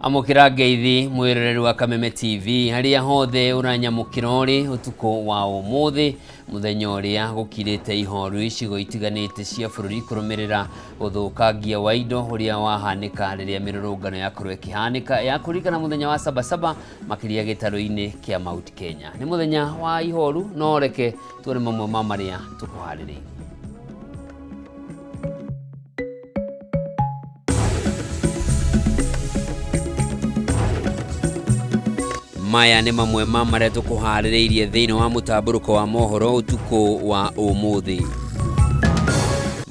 Amũkĩra ngeithi mwĩroreri wa Kameme TV harĩa hothe ũranyamũkĩra ũrĩ ũtukũ wa ũmũthĩ, mũthenya ũrĩa gũkirĩte ihoru icigo itiganĩte cia bũrũri kũrũmĩrĩra ũthũkangia wa indo ũrĩa wahanĩka rĩrĩa mĩrũrũngano yakorwo ĩkĩhanĩka ya kũririkana mũthenya wa Sabasaba makĩria gĩtarũ-inĩ kĩa Mount Kenya. Nĩ mũthenya wa ihoru, no reke tuone mamwe ma marĩa tũkũharĩrĩirie. Maya nĩ mamwe ma marĩa tũkũharĩrĩirie thĩinĩ wa mũtambũrũko wa mohoro ũtukũ wa ũmũthĩ.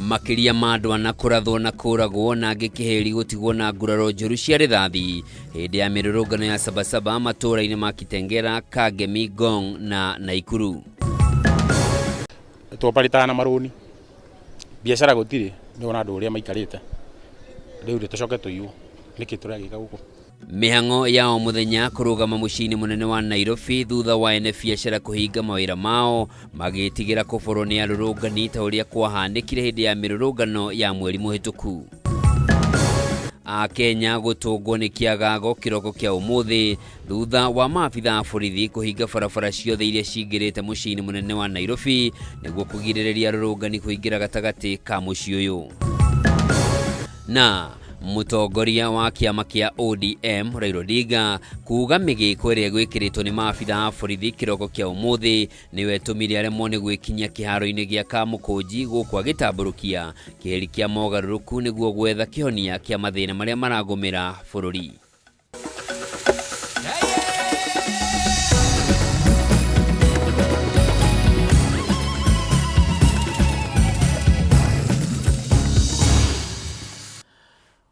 Makĩria ma andũ ana kũrathwo na kũragwo na angĩ kĩhĩri gũtigwo na nguraro njũru cia rĩthathi hĩndĩ ya mĩrũrũngano ya Sabasaba matũũra-inĩ ma Kitengela, Kangemi, Ngong na Naikuru. Tũoparĩtaga na marũni, biacara gũtirĩ, nĩ ũrona andũ ũrĩa maikarĩte, rĩu rĩ tũcoke tũiywo, nĩkĩ tũragĩka gũkũ? Mĩhang'o ya o mũthenya kũrũgama mũciĩ-inĩ mũnene wa Nairobi thutha wa ene biacara kũhinga mawĩra mao magĩtigĩra kũborwo nĩ arũrũngani ta ũrĩa kwahanĩkire hĩndĩ ya mĩrũrũngano ya mweri mũhĩtũku. Akenya gũtũngwo nĩ kĩagago kĩroko kĩa ũmũthĩ thutha wa maabitha a borithi kũhinga barabara ciothe iria cingĩrĩte mũciĩ-inĩ mũnene wa Nairobi nĩguo kũgirĩrĩria arũrũngani kũingĩra gatagatĩ ka mũciĩ ũyũ. Na mũtongoria wa kĩama kĩa ODM Raila Odinga kuga mĩgĩko ĩrĩa ĩgwĩkĩrĩtwo nĩ maabitha a borithi kĩroko kĩa ũmũthĩ nĩyo ĩtũmire aremwo nĩ gwĩkinyia kĩharo-inĩ gĩa Kamũkũnji gũkũ agĩtambũrũkia kĩheri kĩa mogarũrũku nĩguo gwetha kĩhonia kĩa mathĩna marĩa maragũmĩra bũrũri.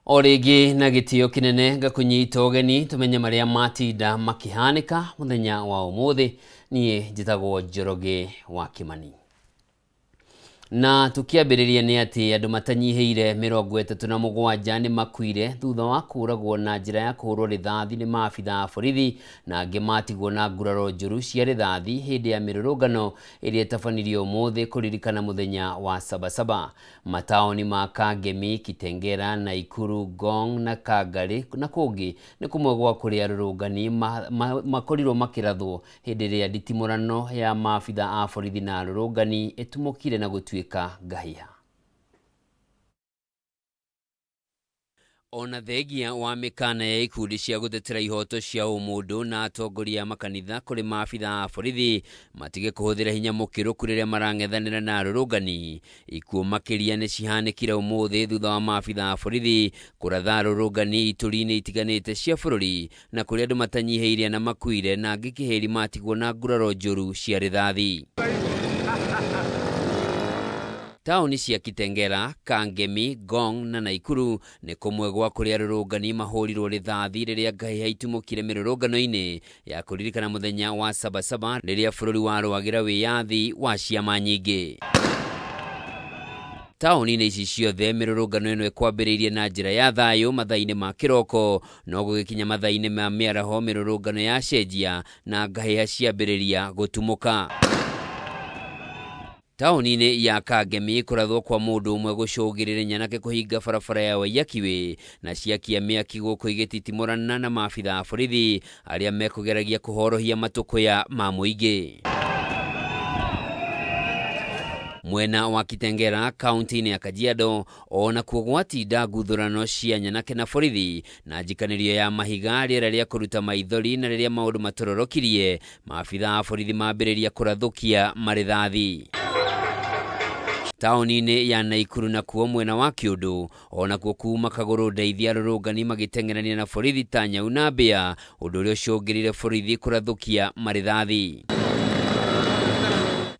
O rĩngĩ na gĩtĩo kĩnene ngakũnyita ũgeni tũmenye marĩa matinda makĩhanĩka mũthenya wa ũmũthĩ. Niĩ njĩtagwo Njoroge wa Kĩmani. Na tũkĩambĩrĩria nĩ atĩ andũ matanyihĩire 37 nĩ makuire thutha wa kũũragwo na njĩra ya kũhũrwo rĩthathi nĩ maabitha a borithi na angĩ matigwo na nguraro njũru cia rĩthathi hĩndĩ ya mĩrũrũngano ĩrĩa ĩtabanirio ũmũthĩ kũririkana mũthenya wa Sabasaba. Mataũni ma Kangemi, Kitengela, Naikuru, Ngong na Kangarĩ na kũngĩ nĩ kũmwe gwa kũrĩa arũrũngani makorirwo makĩrathwo hĩndĩ ĩrĩa nditimũrano ya maabitha a borithi na arũrũngani ĩtumũkire na gũtuĩka ngahĩha. Ona thengia wa mĩkana ya ikundi cia gũtetera ihoto cia ũmũndũ na atongoria a makanitha kũrĩ maabitha a borithi matige kũhũthĩra hinya mũkĩrũku rĩrĩa marang'ethanĩra na arũrũngani, ikuũ makĩria nĩ cihanĩkire ũmũthĩ thutha wa maabitha a borithi kũratha arũrũngani ituri-inĩ itiganĩte cia bũrũri na kũrĩa andũ matanyihĩire na makuire na angĩ kĩhĩri matigwo na nguraro njũru cia rĩthathi. Taũni cia Kitengela, Kangemi, Ngong na Naikuru nĩ kũmwe gwa kũrĩa arũrũngani mahũrirwo rĩthathi rĩrĩa ngahĩha itumũkire mĩrũrũngano-inĩ ya kũririkana mũthenya wa Sabasaba rĩrĩa bũrũri warũagĩra wĩyathi wa ciama nyingĩ. Taũni-inĩ ici ciothe mĩrũrũngano ĩno ĩkwambĩrĩirie na njĩra ya thayũ mathaa-inĩ ma kĩroko, no gũgĩkinya mathaa-inĩ ma mĩaraho mĩrũrũngano yacenjia na ngahĩha ciambĩrĩria gũtumũka. Taũni-inĩ ya Kangemi kũrathwo kwa mũndũ ũmwe gũcũngĩrĩre nyanake kũhinga barabara ya Waiyaki Way na ciakia mĩaki gũkũ igĩtitimũrana na maabitha a borithi arĩa mekũgeragia kũhorohia matũkũya ma mũingĩ. Mwena wa Kitengela kaunti-inĩ ya Kajiado o nakuo gwatinda nguthũrano cia nyanake na borithi na njikanĩrio ya mahiga rĩera rĩa kũruta maithori na rĩrĩa maũndũ matororokirie maabitha a borithi mambĩrĩria kũrathũkia marĩthathi. Taũni-inĩ ya Naikuru nakuo mwena wa Kĩũndũ o nakuo kuma kagũrũ ndeithia arũrũngani magĩteng'erania na borithi ta nyau na mbĩa ũndũ ũrĩa ũcũngĩrĩire borithi kũrathũkia marĩthathi.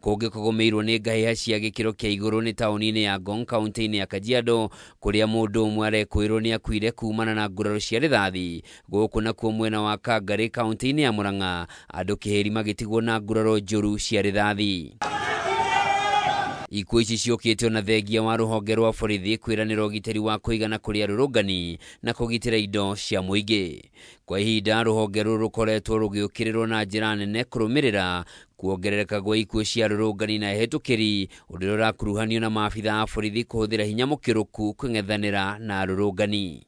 Kũngĩ kũgũmĩirwo nĩ ngahĩha cia gĩkĩro kĩa igũrũ nĩ taũni-inĩ ya Ngong kaunti-inĩ ya Kajiado kũrĩa mũndũ ũmwe arekwĩrwo nĩ akuire kumana na nguraro cia rĩthathi. Gũkũ nakuo mwena wa Kangarĩ kaunti-inĩ ya Murang'a andũ kĩhĩri magĩtigwo na nguraro njũru cia rĩthathi. Ikuũ ici ciũkĩte ona thengia wa rũhonge rwa borithi kwĩranĩra ũgitĩri wa kũigana kũrĩ arũrũngani na kũgitĩra indo cia mũingĩ. Kwa ihinda rũhonge rũrũ rũkoretwo rũgĩũkĩrĩrwo na njĩra nene kũrũmĩrĩra kuongerereka gwa ikuũ cia arũrũngani na ehĩtũkĩri ũndũ ũrĩa ũrakuruhanio na maabitha a borithi kũhũthĩra hinya mũkĩrũku kũng'ethanĩra na arũrũngani.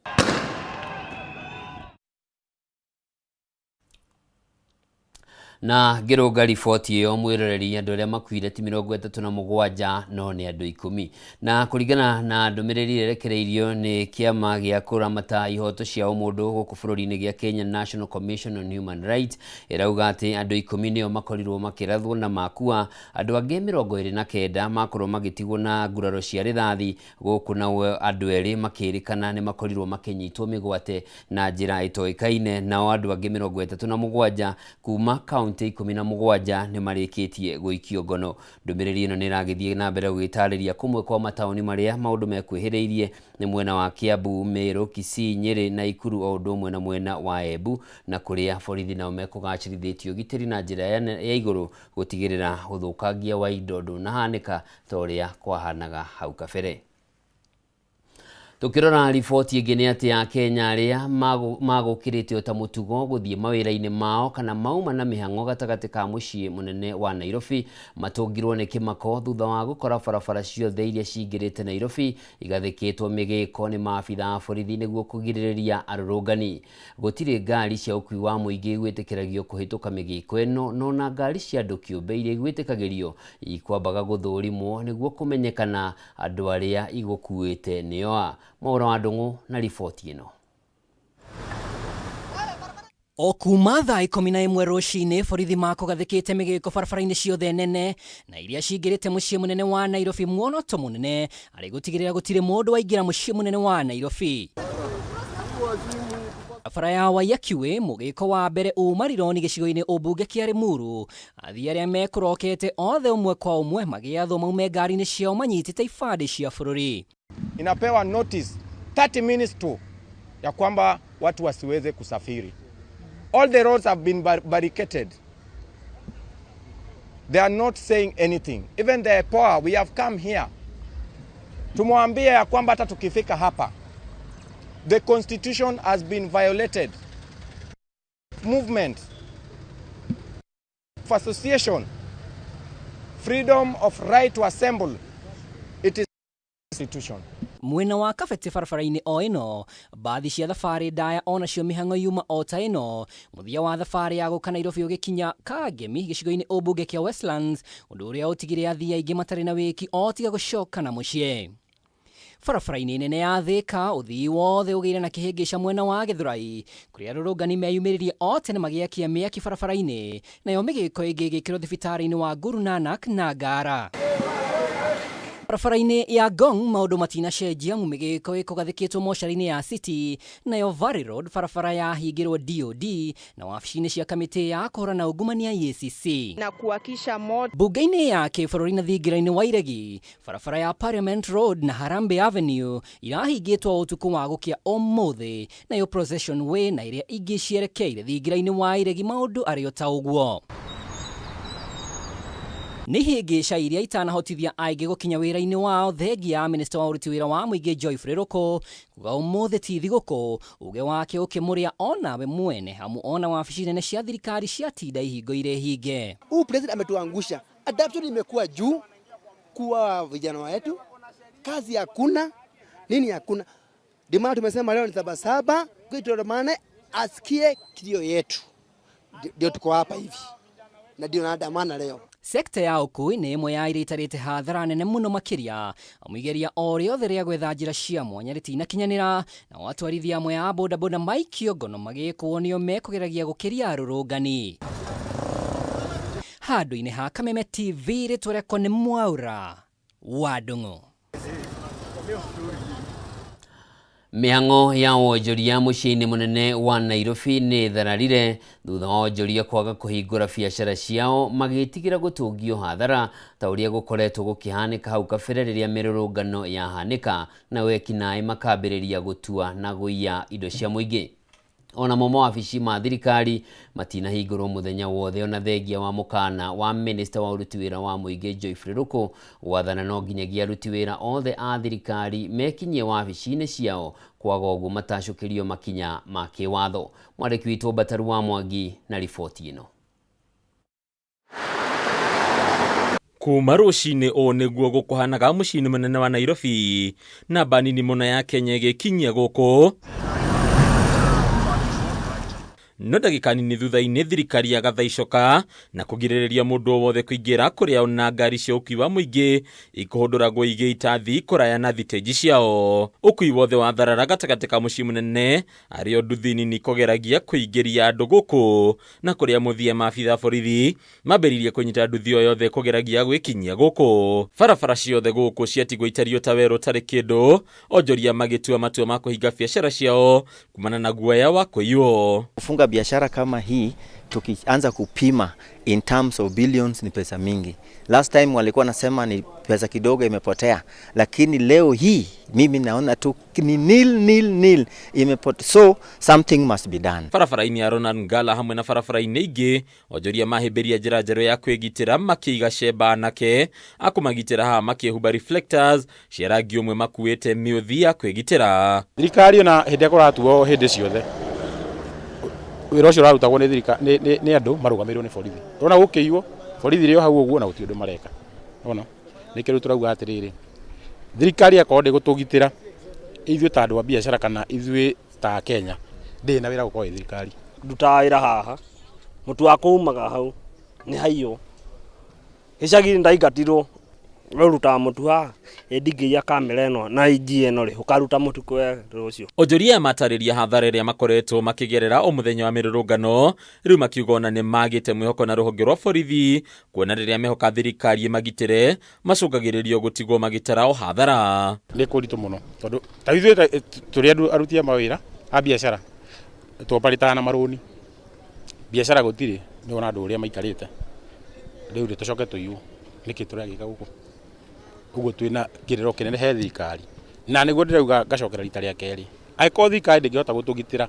Na ngĩrũnga riboti ĩyo mwĩroreri, andũ arĩa makuire ti 37 no nĩ andũ 10. Na kũringana na ndũmĩrĩri ĩrĩa ĩrekereirio nĩ kĩama gĩa kũramata ihoto cia ũmũndũ gũkũ bũrũri-inĩ gĩa Kenya National Commission on Human Rights, ĩrauga atĩ andũ 10 nĩo makorirwo makĩrathwo na makua, andũ angĩ 29 makorwo magĩtigwo na nguraro cia rithathi gũkũ, nao andũ 2 makĩrĩkana nĩ makorirwo makĩnyitwo mĩgwate na njĩra ĩtoĩkaine, nao andũ angĩ 37 kuma kaunti 17 nĩ marĩkĩtie gũikio ngono. Ndũmĩrĩri ĩno nĩ ĩragĩthiĩ na mbere gũgĩtarĩria kũmwe kwa mataũni marĩa maũndũ mekwĩhĩrĩirie nĩ mwena wa Kiambu, Meru, Kisii, Nyeri na Ikuru, o ũndũ ũmwe na mwena wa Embu, na kũrĩa borithi nao mekũgacĩrithĩtie ũgitĩri na njĩra ya igũrũ gũtigĩrĩra ũthũkangia wa indo ndũnahanĩka ta ũrĩa kwahanaga hau kabere. Tukirora riboti ĩngĩ nĩ atĩ Akenya arĩa magũkĩrĩte ta mũtugo gũthiĩ mawĩra-inĩ mao kana mauma na mĩhang'o gatagatĩ ka mũciĩ mũnene wa Nairobi matũngirwo nĩ kĩmako thutha wa gũkora barabara ciothe iria cingĩrĩte Nairobi igathĩkĩtwo mĩgĩko nĩ maabitha a borithi nĩguo kũgirĩrĩria arũrũngani. Gũtirĩ ngari cia ũkuui wa mũingĩ gwĩtĩkĩragio kũhĩtũka mĩgĩko ĩno, no na ngari cia andũ kĩũmbe iria igwĩtĩkagĩrio ikwambaga gũthũrimwo nĩguo kũmenyekana andũ arĩa igũkuĩte nĩo a. Mwaura wa Ndung'u na riboti ĩno. O kuma thaa 11 rũcinĩ borithi makũgathĩkĩte mĩgĩko barabara-inĩ ciothe nene na iria cingĩrĩte mũciĩ mũnene wa Nairobi. Muoroto mũnene arĩ gũtigĩrĩra gũtirĩ mũndũ waingĩra mũciĩ mũnene wa Nairobi. Barabara ya Waiyaki Way, mũgĩko wa mbere uma Rironi gĩcigo-inĩ ũmbunge kĩa Limuru, athii arĩa mekũrokete othe ũmwe kwa ũmwe magĩathwo maume ngari-inĩ ciao manyitĩte ibandĩ cia bũrũri. Inapewa notice 30 minutes tu ya kwamba watu wasiweze kusafiri. All the roads have been barricaded. They are not saying anything. Even the poor, we have come here. Tumwambie ya kwamba hata tukifika hapa, the constitution has been violated. Movement, of association, freedom of right to assemble, it is constitution. Mwena wa Kabete barabara-inĩ o ĩno, mbathi cia thabarĩ ndaya onacio mĩhang'o yuma o ta ĩno, mũthia wa thabarĩ ya gũka Nairobi ũgĩkinya Kangemi gĩcigo-inĩ ũmbunge kĩa Westlands, ũndũ ũrĩa ũtigire athii aingĩ matarĩ na wĩki o tiga gũcoka na mũciĩ. Barabara-inĩ nene ya Thika, ũthii wothe ũgĩire na kĩhĩngĩca mwena wa Gĩthũrai, kũrĩa arũrũngani meyumĩririe o tene magĩakia mĩaki barabara-inĩ, nayo mĩgĩko ĩngĩ ĩgĩkĩrwo thibitarĩ-inĩ wa Guru Nanak na Ngara. Barabara-inĩ ya Ngong maũndũ matinacenjia, amu mĩgĩko ĩkũgathĩkĩtwo mocarĩ-inĩ ya City, nayo Valley Road barabara yahingĩrwo DOD na wabici-inĩ cia kamĩtĩ ya kũhũrana ungumania EACC. Na kuwakisha moto. Bunge-inĩ ya kĩbũrũri na thingira-inĩ wa Iregi, barabara ya Parliament Road na Harambee Avenue irahingĩtwo ũtukũ wa gũkĩa ũmũthĩ, nayo Procession Way na iria ingĩ cierekeire thingira-inĩ wa Iregi maũndũ arĩ o ta ũguo. Nĩ ihĩngĩca iria itanahotithia aingĩ gũkinya wĩra-inĩ wao thengia ya minista wa ũruti wĩra wa mũingĩ Joy Rũkũ kuga ũmũthĩ ti thigũkũ, uge wake ũkĩmũrĩa onawe mwene, amu ona wabici nene cia thirikari ciatinda ihingo irĩ hinge. Huu president ametuangusha, adoption imekuwa juu kuwa vijana wetu, kazi hakuna, nini hakuna. Ndio maana tumesema leo ni Sabasaba, tuandamane asikie kilio yetu. Ndio tuko hapa hivi na ndio naandamana leo. Sekta ya ũkui nĩ ĩmwe ya iria itarĩte hathara nene mũno makĩria, amu igeria o rĩothe rĩa gwetha njĩra cia mwanya rĩtinakinyanĩra, na atwarithia amwe a bodaboda maikio ngono magĩkwo nĩo mekũgeragia gũkĩria arũrũngani. Handũ-inĩ ha Kameme TV, rĩtwa rĩakwa nĩ Mwaura wa Ndung'u. Mĩhang'o ya wonjoria mũciĩ-inĩ mũnene wa Nairobi nĩ ĩthararire thutha wa wonjoria kwaga kũhingũra biacara ciao magĩtigĩra gũtũngio hathara ta ũrĩa gũkoretwo gũkĩhanĩka hau kabere rĩrĩa mĩrũrũngano yahanĩka na wekinaĩ makambĩrĩria gũtua na gũiya indo cia mũingĩ. Onamo mawabici ma thirikari matinahingũrwo mũthenya wothe ona thengia wa mũkana wa minista wa ũruti wĩra wa mũingĩ Joyfrey Ruku gwathana no nginyagia aruti wĩra othe a thirikari mekinyie wabici-inĩ ciao, kwaga ũguo matacũkĩrio makinya ma kĩwatho. Mwandĩki witũ Mbataru wa Mwangi na riboti ĩno. Kuma rũcinĩ ũũ nĩguo gũkũhanaga mũciĩ-inĩ mũnene wa Nairobi, namba nini mũno ya Kenya ĩgĩkinyia gũkũ. No ndagĩka nini thutha-inĩ thirikari yagatha icoka na kũgirĩrĩria mũndũ o wothe kũingĩra kũrĩa ona ngari cia ũkui wa mũingĩ ikũhũndũragwo igĩita thi kũraya na thitĩnji ciao. Ũkui wothe wa tharara gatagatĩ ka mũciĩ mũnene arĩ o nduthi nini kũgeragia kũingĩria andũ gũkũ na kũrĩa mũthia maabitha borithi mambĩrĩirie kũnyita nduthi o yothe kũgeragia gwĩkinyia gũkũ. Barabara ciothe gũkũ ciatigwo itario ta werũ ũtarĩ kĩndũ, onjoria magĩtua matua ma kũhinga biacara ciao kumana na guoya wa kũiywo. Kufunga biashara kama hii tukianza kupima in terms of billions ni pesa mingi. Last time walikuwa nasema ni pesa kidogo imepotea, lakini leo hii mimi naona tu ni nil nil nil imepotea, so something must be done. Barabara-inĩ ya Ronald Ngala hamwe na barabara-inĩ ingĩ onjoria mahĩmbĩria njĩra njerũ ya kwĩgitĩra makĩiga cemba anake akũmagitĩra haha makĩhumba reflectors cia rangi ũmwe makuĩte mĩũthi ya kwĩgitĩra. Thirikari ona hĩndĩ ĩrĩa kũratuo hĩndĩ ciothe wĩra ũcio ũrarutagwo nĩ thirikari nĩ andũ marũgamĩrĩirwo nĩ borithi. Ũrona gũkĩiywo borithi rĩo hau ũguo na gũtirĩ ũndũ mareka. Ũrona nĩkĩo rĩu tũrauga atĩrĩrĩ, thirikari akorwo ndĩgũtũgitĩra ithuĩ ta andũ a biacara kana ithuĩ ta Kenya, ndĩrĩ na wĩra gũkorwo ĩ thirikari. Ndutaga wĩra haha, mũtu wakwa umaga hau nĩ haiywo. Gĩcagi ndaingatirwo we ũrutaga mũtu haha, ĩ ndingĩiya kamera ĩno na inji ĩno rĩ, ũkaruta mũtu kwe rũciũ. Onjoria matarĩria hathara ĩrĩa makoretwo makĩgerera o mũthenya wa mĩrũrũngano rĩu makiuga ona nĩ magĩte mwĩhoko na rũhonge rwa borithi kuona rĩrĩa mehoka thirikari ĩmagitĩre macũngagĩrĩrio gũtigwo magĩtara o hathara. Nĩ kũritũ mũno tondũ ta ithuĩ tũrĩ andũ aruti a mawĩra a biacara tũoparĩtaga na marũni, biacara gũtirĩ, nĩ wona andũ ũrĩa maikarĩte rĩu rĩ tũcoke tũiywo nĩkĩ tũragĩka gũkũ. Ũguo twĩna kĩrĩro kĩnene he thirikari na nĩguo ndĩrauga ngacokera rita rĩa kerĩ, angĩkorwo thirikari ndĩngĩhota gũtũgitĩra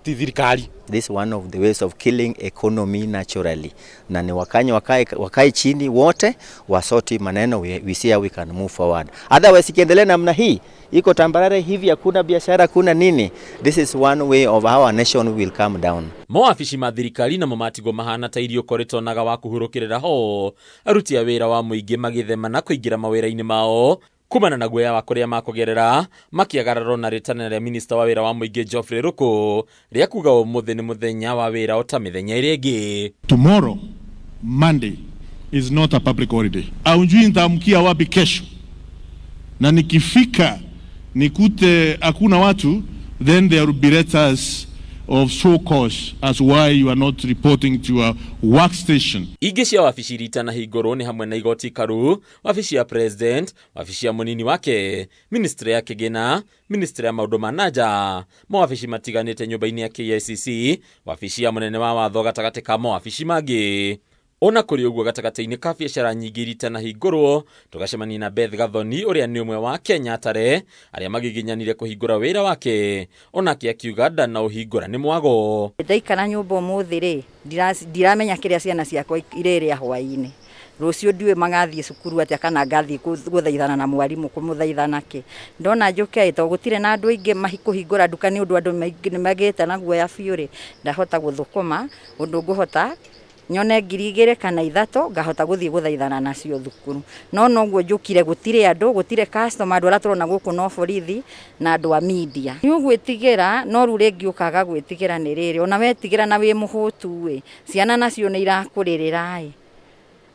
ti thirikari. This is one of the ways of killing economy naturally, na ni Wakenya wakae chini wote wasoti maneno, we see how we can move forward. Otherwise ikiendelea namna hii iko tambarare hivi, hakuna biashara, hakuna nini, this is one way of how our nation will come down. Mawabici ma thirikari namo matigwo mahana ta irio koretonaga wa kũhurũkĩrĩra ho, aruti a wĩra wa mũingĩ magĩthema na kũingĩra mawĩra-inĩ mao kumana na guoya wa kũrĩa makũgerera makĩagararwo na rĩtana rĩa minista wa wĩra wa mũingĩ Geoffrey Ruku rĩa kuga ũmũthĩ nĩ mũthenya wa wĩra o ta mĩthenya ĩrĩa ĩngĩ. Tomorrow Monday is not a public holiday. Aunjui nitaamkia wapi kesho, na nikifika nikute hakuna watu, then there will be letters of show cause as why you are not reporting to your workstation. Ingĩ cia wabici iria itanahingũrwo nĩ hamwe na igoti karu, wabici ya president, wabici ya mũnini wake, ministry ya kĩgĩna, ministry ya maũndũ ma nanja, mawabici matiganĩte nyũmba-inĩ ya KICC, wabici ya mũnene wa watho gatagatĩ ka mawabici mangĩ. Ona kũrĩ ũguo gatagatĩ-inĩ ka biacara nyingĩ iria itanahingũrwo tũgacemania na Beth Gathoni ũrĩa nĩ ũmwe wa Kenya Tare arĩa magiginyanire kũhingũra wĩra wake, onake akiuga ndanaũhingũra nĩ mwago. Ndaikara nyũmba ũmũthĩ rĩ, ndiramenya kĩrĩa ciana ciakwa irĩrĩa hwaĩ-inĩ. Rũciũ ndiũĩ magathiĩ cukuru atĩa kana ngathiĩ gũthaithana na mwarimũ kũmũthaithana kĩ. Ndona njũke tondũ gũtirĩ na andũ aingĩ kũhingũra nduka nĩ ũndũ andũ nĩ magĩte na guoya biũ rĩ, ndahota gũthũkũma ũndũ ngũhota nyone 2,000 kana 3 ngahota gũthiĩ gũthaithana nacio thukuru. No noguo njũkire gũtirĩ andũ, gũtirĩ customer, andũ arĩa tũrona gũkũ no borithi na andũ a media. Nĩ ũgwĩtigĩra, no rĩu rĩngĩ ũkaga gwĩtigĩra nĩ rĩrĩ, ona wetigĩra na wĩ mũhũtu ĩ, ciana nacio nĩ irakũrĩrĩra ĩ,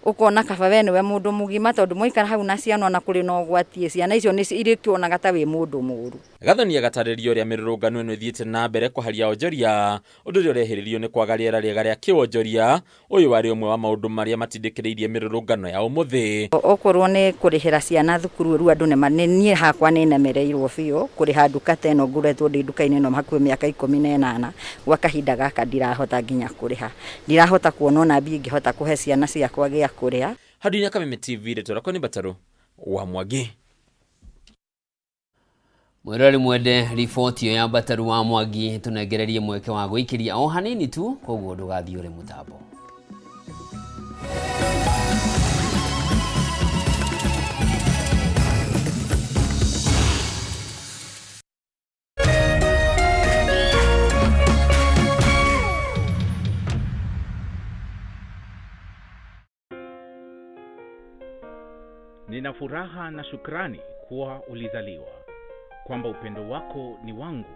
ũkona kaba we nĩwe mũndũ mũgima tondũ mwaikara hau na ciana ona kũrĩ na ũgwati, ciana icio nĩ irĩkĩonaga ta wĩ mũndũ mũũru. Gathoni agatarĩria ũrĩa mĩrũrũngano ĩno ĩthiĩte na mbere kũharia onjoria, ũndũ ũrĩa ũrehĩrĩrio nĩ kwaga rĩera rĩega rĩa kĩwonjoria. Ũyũ warĩ ũmwe wa maũndũ marĩa matindĩkĩrĩirie mĩrũrũngano ya ũmũthĩ. Okorwo nĩ kũrĩhĩra ciana thukuru rĩu andũ nĩ niĩ hakwa nĩ nemereirwo biũ kũrĩha nduka ta ĩno ngoretwo ndĩ nduka-inĩ ĩno hakuhĩ mĩaka 18, gwa kahinda gaka ndirahota nginya kũrĩha, ndirahota kuona ona mbia ingĩhota kũhe ciana ciakwa gĩa kũrĩa. Handũ-inĩ Kameme TV, rĩtwa rĩakwa nĩ Mbataru wa Mwangi. Mwĩroreri mwende, riboti ĩyo ya Mbataru wa Mwangi tũnengererie mweke wa gwĩikĩria o hanini tu, koguo ndũgathiĩ ũrĩ mũtambo. Nina furaha na shukrani kuwa ulizaliwa, kwamba upendo wako ni wangu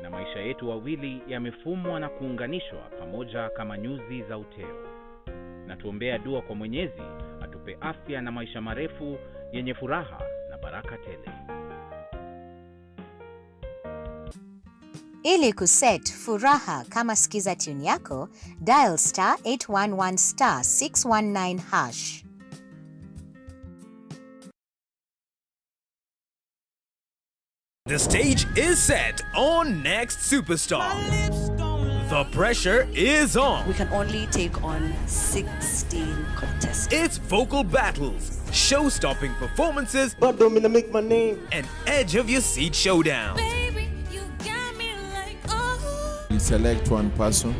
Na maisha yetu wawili yamefumwa na kuunganishwa pamoja kama nyuzi za uteo. Na tuombea dua kwa Mwenyezi atupe afya na maisha marefu yenye furaha na baraka tele. Ili kuset furaha kama skiza tune yako, dial star 811 star 619 hash. The stage is set on Next Superstar. The pressure is on. We can only take on 16 contestants. It's vocal battles, show-stopping performances, make my name, and edge of your seat showdowns. We select one person,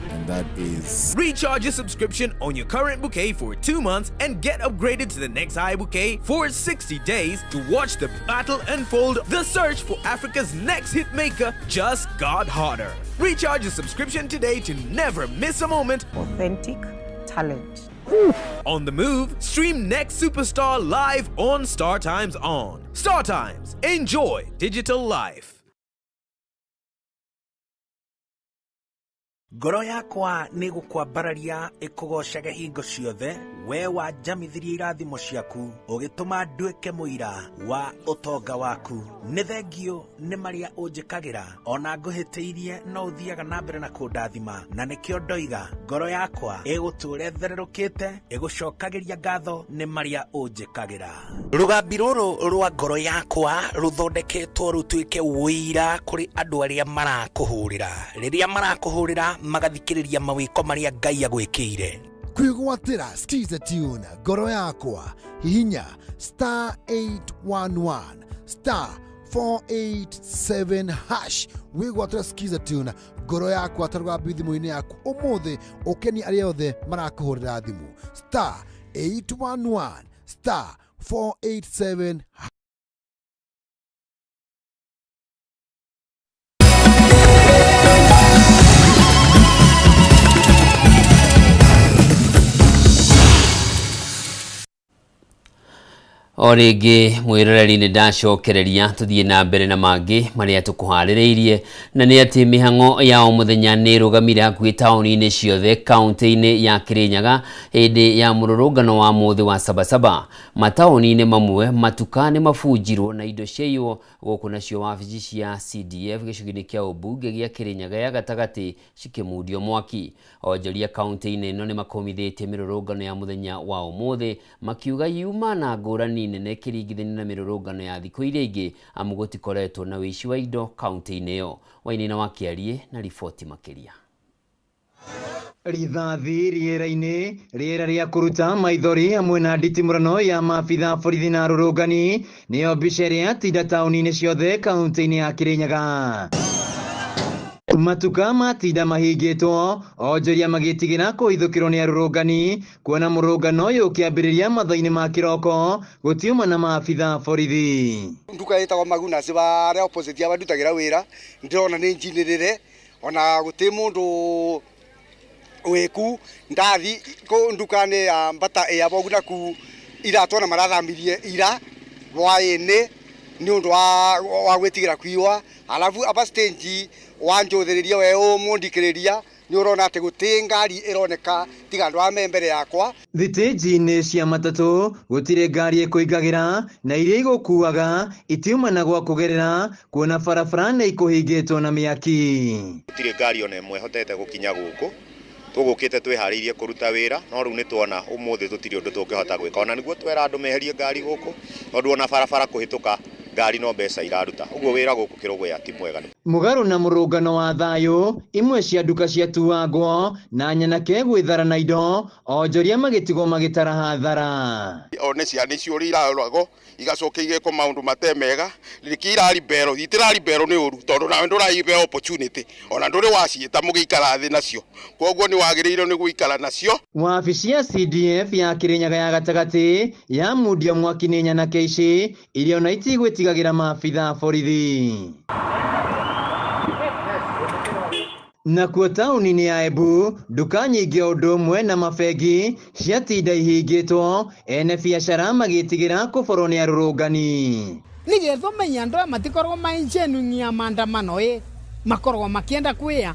and that is Recharge your subscription on your current bouquet for 2 months and get upgraded to the next high bouquet for 60 days to watch the battle unfold. The search for Africa's next hitmaker just got hotter. Recharge your subscription today to never miss a moment. Authentic talent. On the move, stream Next Superstar live on Star Times On. Star Times, enjoy digital life. Ngoro yakwa nĩ gũkwambararia ĩkũgoocage hingo ciothe, we wanjamithirie irathimo ciaku, ũgĩtũma nduĩke mũira wa ũtonga waku. Nĩ thengio nĩ marĩa ũnjĩkagĩra, ona ngũhĩtĩirie no ũthiaga na mbere na kũndathima, na nĩkĩo ndoiga ngoro yakwa ĩgũtũũra ĩthererũkĩte, ĩgũcokagĩria ngatho nĩ marĩa ũnjĩkagĩra. Rũgambi rũrũ rwa ngoro yakwa rũthondeketwo rũtuĩke ũira kũrĩ andũ arĩa marakũhũrĩra, rĩrĩa marakũhũrĩra magathikĩrĩria mawĩko marĩa Ngai agwĩkĩire. Kwĩgwatĩra skiza tune ngoro yakwa, hihinya star 811 star 487 hash wĩgwatĩra skiza tune ngoro yakwa ta rũgambi thimũ-inĩ yaku ũmũthĩ, ũkenie arĩa othe marakũhũrĩra thimũ star 811 star 487. O rĩngĩ mwĩroreri nĩ ndacokereria tũthiĩ na mbere na mangĩ marĩa tũkũharĩrĩirie, na nĩ atĩ mĩhang'o ya o mũthenya nĩ ĩrũgamire hakuhĩ taũni-inĩ ciothe kaunti-inĩ ya Kirinyaga hĩndĩ ya mũrũrũngano wa mũthĩ wa Sabasaba. Mataũni-inĩ mamwe matuka nĩ mabunjirwo na indo ciaiywo, gũkũ nacio wabici cia CDF gĩcigo-inĩ kĩa ũmbunge gĩa Kirinyaga ya gatagatĩ cikĩmundio mwaki. Onjoria kaunti-inĩ ĩno nĩ makũmithĩtie mĩrũrũngano ya mũthenya wa ũmũthĩ, makiuga yuma na ngũrani nene kĩringithanio na mĩrũrũngano ya thikũ iria ingĩ, amu gũtikoretwo na ũici wa indo kaunti-inĩ ĩyo. Wainaina wa Kĩariĩ na riboti makĩria. Rithathi rĩera-inĩ, rĩera rĩa kũruta maithori hamwe na nditimũrano ya maabitha borithi na arũrũngani nĩyo mbica ĩrĩa yatinda taũni-inĩ ciothe kaunti-inĩ ya Kirinyaga. Matuka matinda mahingĩtwo, onjoria magĩtigĩra kũhithũkĩrwo nĩ arũrũngani, kuona mũrũrũngano ũyũ ũkĩambĩrĩria mathaa-inĩ ma kĩroko gũtiuma na maabitha borithi. Nduka ĩtagwo Magunas barĩa opposite ya bandutagĩra wĩra, ndĩrona nĩ njinĩrĩre ona gũtĩ mũndũ wĩku ndathi kũ nduka-inĩ ya Mbata ĩa Bogu naku iratũ ona marathamirie ira hwaĩ-inĩ nĩ ũndũ wa gwĩtigĩra kuiywa. Alafu aba stage wanjũthĩrĩria we ũmũndikĩrĩria nĩ ũrona atĩ gũtĩ ngari ĩroneka tiga andũ aya me mbere yakwa. Thitĩnji-inĩ cia matatũ gũtirĩ ngari ĩkũingagĩra na iria igũkuaga itiuma na gwa kũgerera, kuona barabara nĩ ikũhingĩtwo na mĩaki. Gũtirĩ ngari ona ĩmwe ĩhotete gũkinya gũkũ, tũgũkĩte twĩharĩirie kũruta wĩra, no rĩu nĩ tuona ũmũthĩ tũtirĩ ũndũ tũngĩhota gwĩka, ona nĩguo twera andũ meherie ngari gũkũ, tondũ ona barabara kũhĩtũka ngari no mbeca iraruta, ũguo wĩra gũkũ Kĩrũgũya ti mwega. Mũgarũ na mũrũngano wa thayũ, imwe cia nduka ciatuangwo na nyanake gwĩthara na indo, onjoria magĩtigwo magĩtara hathara. One ciana icio ũrĩa iraroragwo igacoka igekwo maũndũ mate mega, nĩkĩo irari mbero, itirari mbero nĩ ũru tondũ nawe ndũraihe opportunity, ona ndũrĩ waciĩta mũgĩikara thĩ nacio, koguo nĩ wagĩrĩirwo nĩ gũikara nacio. Wabici ya CDF ya Kirinyaga ya gatagatĩ yamundio mwaki nĩ nyanake ici iria ona itigwĩtigagĩra maabitha borithi. Nakuo taũni-inĩ ya Embu, nduka nyingĩ o ũndũ ũmwe na mabengi ciatinda ihingĩtwo, ene biacara magĩtigĩra kũborwo nĩ arũrũngani. Nigetha ũmenye andũ aya matikoragwo mai genuine ya maandamano ĩ, makoragwo makĩenda kwĩya.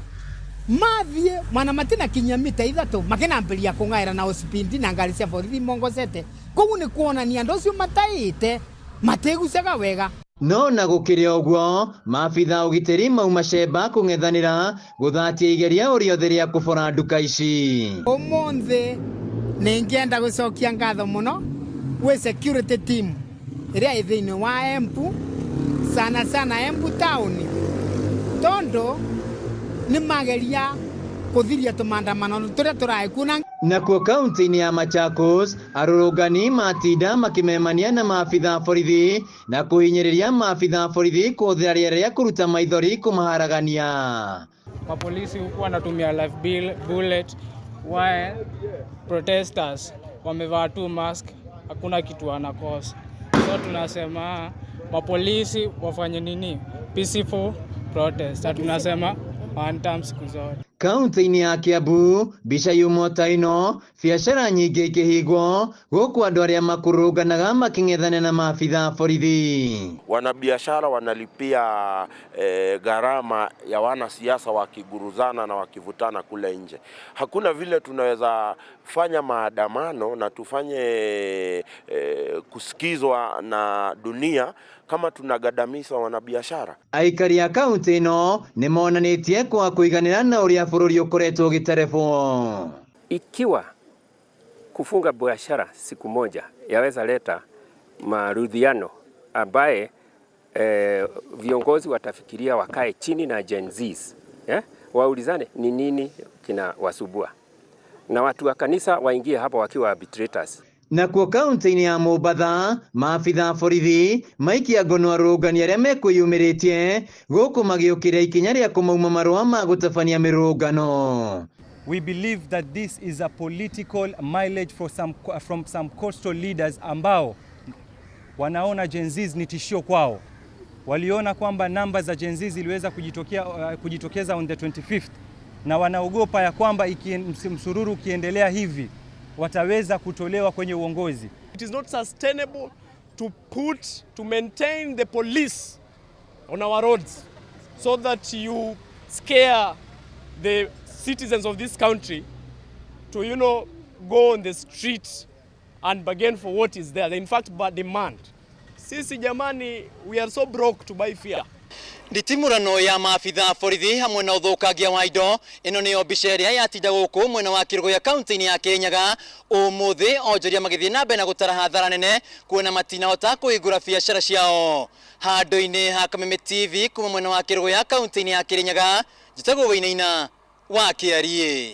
Mathiĩ mana matinakinyia mita ithatũ makĩnambĩria kũng'aĩra na ũspindi na ngari cia borithi mongocete. Koguo nĩ kuonania andũ acio mataĩte matigucaga wega. No na gũkĩrĩ ũguo, maabitha ũgitĩri mauma cemba kũng'ethanĩra gũthatia igeria o rĩothe rĩa kũbora nduka ici. Ũmũthĩ nĩngĩenda gũcokia ngatho mũno gwĩ security team ĩrĩa ĩ thĩinĩ wa Embu, sana sana Embu town, tondũ nĩ mageria kũthiria tũmandamano tũrĩa tũraĩ kuo na Nakuo kaunti-inĩ ya Machakos, arũrũngani matinda makĩmemania na maabitha borithi na kũhinyĩrĩria maabitha borithi kũhũthĩra rĩera rĩa kũruta maithori kũmaharagania. Mapolisi huku wanatumia live bill, bullet while protesters wamevaa tu mask, hakuna kitu wanakosa. So tunasema mapolisi wafanye nini? Peaceful protest. Na tunasema one term siku zote. Kaunti-inĩ ya Kiambu, mbica yuma ta ĩno, biacara nyingĩ ikĩhingwo gũkũ andũ arĩa makũrũnganaga makĩng'ethana na maabitha borithi. Wanabiashara wanalipia gharama ya wanasiasa wakiguruzana na wakivutana kule nje. Hakuna vile tunaweza fanya maandamano na tufanye kusikizwa na dunia kama tunagadamisa wanabiashara. Aikari a kaunti ĩno nĩ monanĩtie kwaga kũiganĩra na ũrĩa bũrũri ũkoretwo ũgĩterebwo. Ikiwa kufunga biashara siku moja yaweza leta maridhiano ambaye viongozi watafikiria wakae chini na Gen Zs, waulizane ni nini kinawasubua, na watu wa kanisa waingie hapo wakiwa arbitrators. Nakuo kaunti-inĩ ya Mombatha, maabitha borithi maikia ngono arũrũngani arĩa mekwĩyumĩrĩtie gũkũ magĩũkĩrĩra ikinya rĩa kũmauma marũa ma gũtabania mĩrũrũngano. We believe that this is a political mileage from some coastal leaders ambao wanaona Gen Zs ni tishio kwao. Waliona kwamba namba za Gen Z ziliweza kujitokeza on the 25th na wanaogopa ya kwamba msururu ukiendelea hivi wataweza kutolewa kwenye uongozi. It is not sustainable to maintain the police on our roads so that you scare the citizens of this country to go on the street and bargain for what is there. In fact, but demand. Sisi jamani, we are so broke to buy fear. Nditimurano ya maabitha borithi hamwe na ũthũkangia wa indo ĩno nĩyo mbica ĩrĩa yatinda gũkũ mwena wa Kĩrũgũya kaunti-inĩ ya Kĩrĩnyaga ũmũthĩ onjoria magĩthiĩ na mbere na gũtara hathara nene kuona matinahota kũhingũra biacara ciao. Handũ-inĩ ha Kameme TV kuma mwena wa Kĩrũgũya kaunti-inĩ ya Kĩrĩnyaga, njĩtagwo Wainaina wa Kĩariĩ.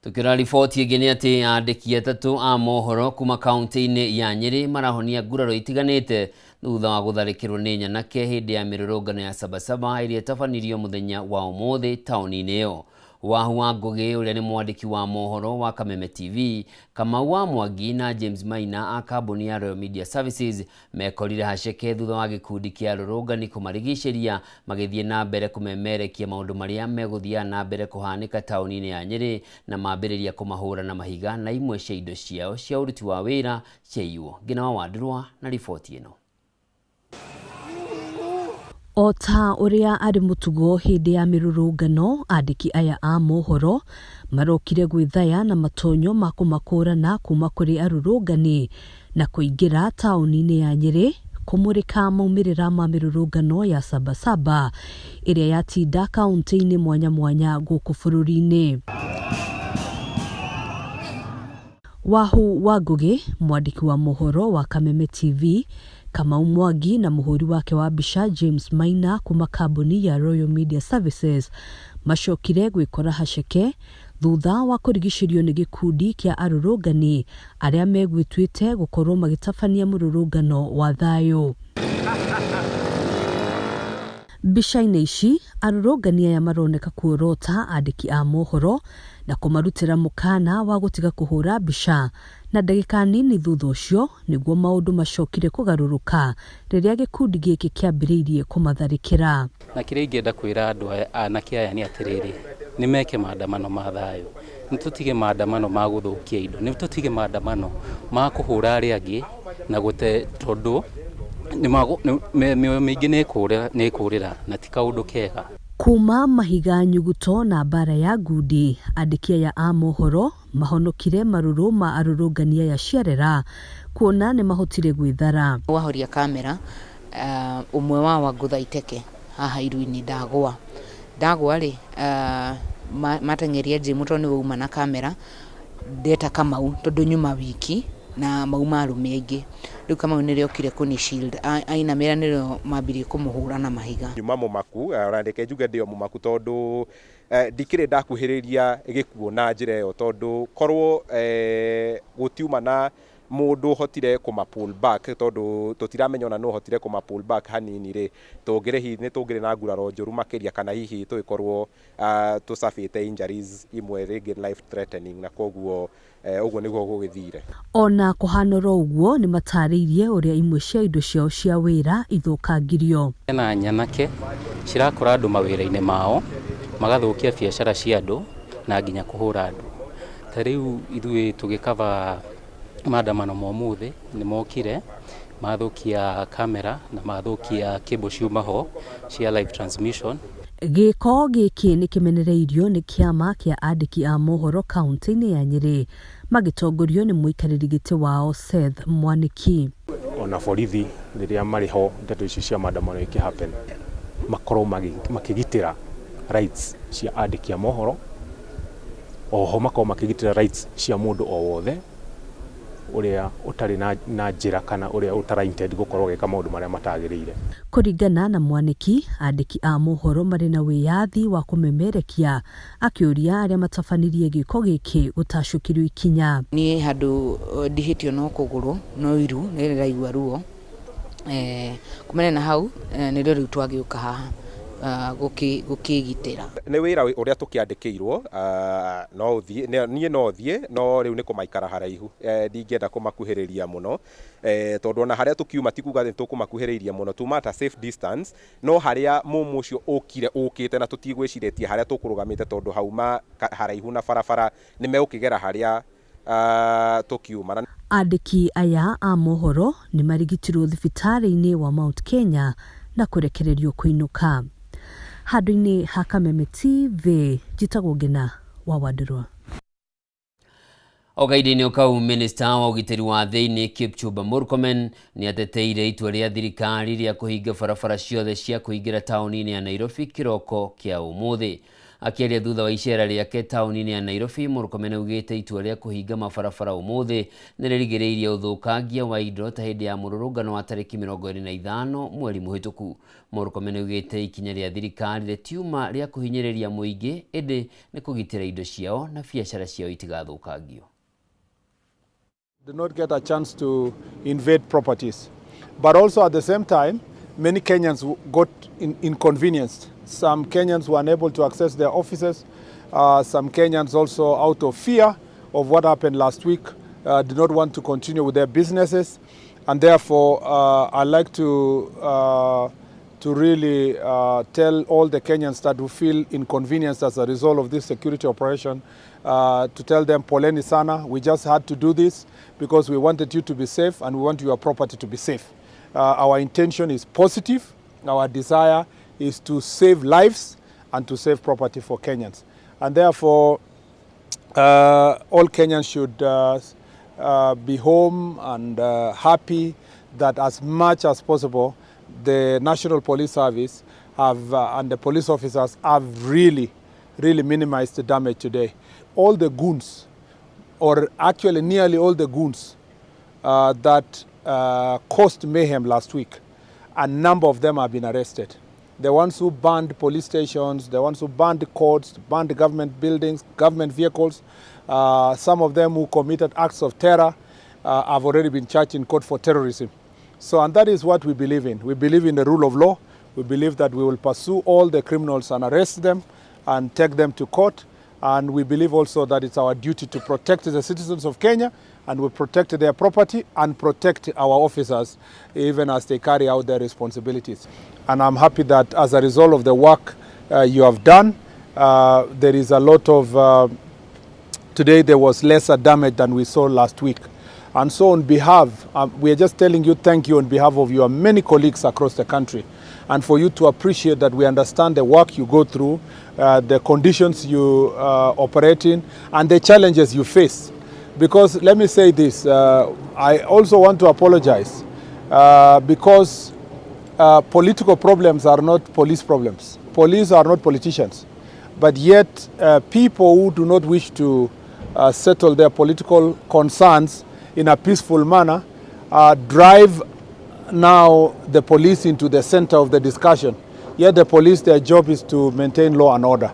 Tukĩrora riboti ĩngĩ nĩ atĩ andĩki atatũ a mohoro kuma kaunti-inĩ ya Nyĩrĩ marahonia nguraro itiganĩte thutha wa gũtharĩkĩrwo nĩ nyanake hĩndĩ ya mĩrũrũngano ya Sabasaba ĩrĩa ĩtabanirio mũthenya wa ũmũthĩ taũni-inĩ ĩyo. Wahu wa Ngũgĩ ũrĩa nĩ mwandĩki wa mohoro wa Kameme TV, Kamau wa Mwangi na James Maina a kambuni ya Royal Media Services mekorire haceke thutha wa gĩkundi kĩa arũrũngani kũmarigicĩria magĩthiĩ na mbere kũmemerekia maũndũ marĩa megũthiaga na mbere kũhanĩka taũni-inĩ ya Nyĩrĩ na mambĩrĩria kũmahũra na mahiga na imwe cia indo ciao cia ũruti wa wĩra ciaiywo. Ngina wa Wandurwa na riboti ĩno. O ta ũrĩa arĩ mũtugo hĩndĩ ya mĩrũrũngano, andĩki aya a mohoro marokire gwĩthaya na matonyo ma kũmakũrana kuma kũrĩ arũrũngani na kũingĩra taũni-inĩ ya Nyĩrĩ kũmũrĩka maumĩrĩra ma mĩrũrũngano ya Sabasaba ĩrĩa yatinda kaunti-inĩ mwanya mwanya gũkũ bũrũri-inĩ. Wahu wa Ngũgĩ, mwandĩki wa mohoro wa Kameme TV, Kamau Mwangi na mũhũri wake wa mbica James Maina kuma kambuni ya Royal Media Services macokire gwĩkora haceke thutha wa kũrigicĩrio nĩ gĩkundi kĩa arũrũngani arĩa megwĩtuĩte gũkorwo magĩtabania mũrũrũngano wa thayũ. Mbica-inĩ ici arũrũngani aya maroneka kuorota andĩki a mohoro na kũmarutĩra mũkana wa gũtiga kũhũra mbica na ndagĩka nini thutha ũcio nĩguo maũndũ macokire kũgarũrũka rĩrĩa gĩkundi gĩkĩ kĩambĩrĩirie kũmatharĩkĩra. Na kĩrĩa ingĩenda kwĩra andũ aya anake aya nĩ atĩrĩrĩ, nĩ meke maandamano ma thayũ, nĩ tũtige maandamano ma gũthũkia indo, nĩ tũtige maandamano ma kũhũra arĩa angĩ na gũte, tondũ Mĩoyo mĩingĩ nĩ ĩkũrĩra na ti kaũndũ kega. Kuma mahiga nyuguto na mbara ya ngundi, andĩki aya a mohoro mahonokire marũrũ ma arũrũngani aya ciarera kuona nĩmahotire gwĩthara. Wahoria kamera ũmwe wao angũtha iteke haha iru-inĩ ndagwa. Ndagwa rĩ, mateng'eria Jim tondũ nĩwe uma na kamera, ndeta Kamau tondũ nyuma wiki na mauma arũme aingĩ. Rĩu Kamau nĩrĩo okire kũni shield, ainamĩra nĩrĩo mambirie kũmũhũra na mahiga. Nyuma mũmaku, ona reke njuge ndĩ o mũmaku tondũ ndikĩrĩ ndakuhĩrĩria gĩkuũ na njĩra ĩyo tondũ korwo gũtiuma na mũndũ ũhotire kũma pull back tondũ tũtiramenya ona nũ ũhotire kũma pull back hanini rĩ, tũngĩrĩ hihi nĩ tũngĩrĩ na nguraro njũru makĩria kana hihi tũgĩkorwo tũcabĩte injuries imwe rĩngĩ life threatening na koguo ũguo nĩguo gũgĩthire. Ona kũhana oro ũguo nĩmatarĩirie ũrĩa imwe cia indo ciao cia wĩra ithũkangirio. Hena nyanake cirakora andũ mawĩra-inĩ mao magathũkia biacara cia andũ na nginya kũhũra andũ. Ta rĩu ithuĩ tũgĩkaba maandamano ma ũmũthĩ nĩ mokire mathũkia kamera na mathũkia cable ciuma ho cia live transmission. Gĩko gĩkĩ nĩ kĩmenereirio nĩ kĩama kĩa andĩki a mohoro kaunti-inĩ ya Nyĩrĩ magĩtongorio nĩ mũikarĩri gĩtĩ wao Seth Mwaniki. Ona borithi rĩrĩa marĩ ho ndeto ici cia maandamano ikĩ happen makorwo makĩgitĩra rights cia andĩki a mohoro, oho makorwo makĩgitĩra rights cia mũndũ o wothe ũrĩa ũtarĩ na njĩra kana ũrĩa ũtara intend gũkorwo agĩka maũndũ marĩa matagĩrĩire. Kũringana na Mwaniki, andĩki a mohoro marĩ na wĩyathi wa kũmemerekia, akĩũria arĩa matabanirie gĩko gĩkĩ gũtacũkĩrio ikinya. Niĩ handũ ndihĩtio no kũgũrũ no iru nĩ ndĩraigua ruo, kumana na hau nĩrĩo rĩu twagĩũka haha gũkĩgitĩra. Nĩ wĩra ũrĩa tũkĩandĩkĩirwo, no ũthiĩ, niĩ no thiĩ, no rĩu nĩ kũmaikara haraihu, ndingĩenda kũmakuhĩrĩria mũno, tondũ ona harĩa tũkiuma ti kuga nĩ tũkũmakuhĩrĩirie mũno, tuma at a safe distance, no harĩa mũmũ ũcio ũkire ũkĩte na tũtigwĩcirĩtie harĩa tũkũrũgamĩte tondũ hauma haraihu na barabara nĩ megũkĩgera harĩa tũkiuma. Andĩki aya a mohoro nĩ marigitirwo thibitarĩ-inĩ wa Mount Kenya na kũrekererio kũinũka. Handũ-inĩ ha Kameme TV, njĩtagwo Ngĩna wa Wandũrwa. O kahinda-inĩ kau, minista wa ũgitĩri wa thĩinĩ Kipchumba Murkomen nĩ ateteire itua rĩa thirikari rĩa kũhinga barabara ciothe cia kũingĩra taũni-inĩ ya Nairobi kĩroko kĩa ũmũthĩ. Akĩaria thutha wa icera rĩake taũni-inĩ ya Nairobi, Murkomen augĩte itua rĩa kũhinga mabarabara ũmũthĩ nĩ rĩrigĩrĩirie ũthũkangia wa indo ta hĩndĩ ya mũrũrũngano wa tarĩki 25 mweri mũhĩtũku. Murkomen augĩte ikinya rĩa thirikari rĩtiuma rĩa kũhinyĩrĩria mũingĩ ĩndĩ nĩ kũgitĩra indo ciao na biacara ciao itigathũkangio. Do not get a chance to invade properties. But also at the same time, many Kenyans got inconvenienced. Some Kenyans were unable to access their offices. Some Kenyans also, out of fear of what happened last week, did not want to continue with their businesses. And therefore, I like to really tell all the Kenyans that who feel inconvenienced as a result of this security operation, to tell them poleni sana, we just had to do this because we wanted you to be safe and we want your property to be safe. Our intention is positive. Our desire is to save lives and to save property for Kenyans. And therefore, all Kenyans should be home and happy that as much as possible, the National Police Service have, and the police officers have really, really minimized the damage today. All the goons, or actually nearly all the goons that caused mayhem last week, a number of them have been arrested. The ones who burned police stations, the ones who burned courts, burned government buildings, government vehicles, some of them who committed acts of terror have already been charged in court for terrorism. And that is what we believe in. We believe in the rule of law. We believe that we will pursue all the criminals and arrest them and take them to court. And we believe also that it's our duty to protect the citizens of Kenya, and we protect their property and protect our officers even as they carry out their responsibilities. And I'm happy that as a result of the work you have done, there is a lot of, today there was lesser damage than we saw last week. And so on behalf, we are just telling you thank you on behalf of your many colleagues across the country, and for you to appreciate that we understand the work you go through, the conditions you operate in, and the challenges you face. Because let me say this, I also want to apologize because political problems are not police problems. Police are not politicians. But yet, people who do not wish to settle their political concerns in a peaceful manner drive now the police into the center of the discussion. Yet the police, their job is to maintain law and order.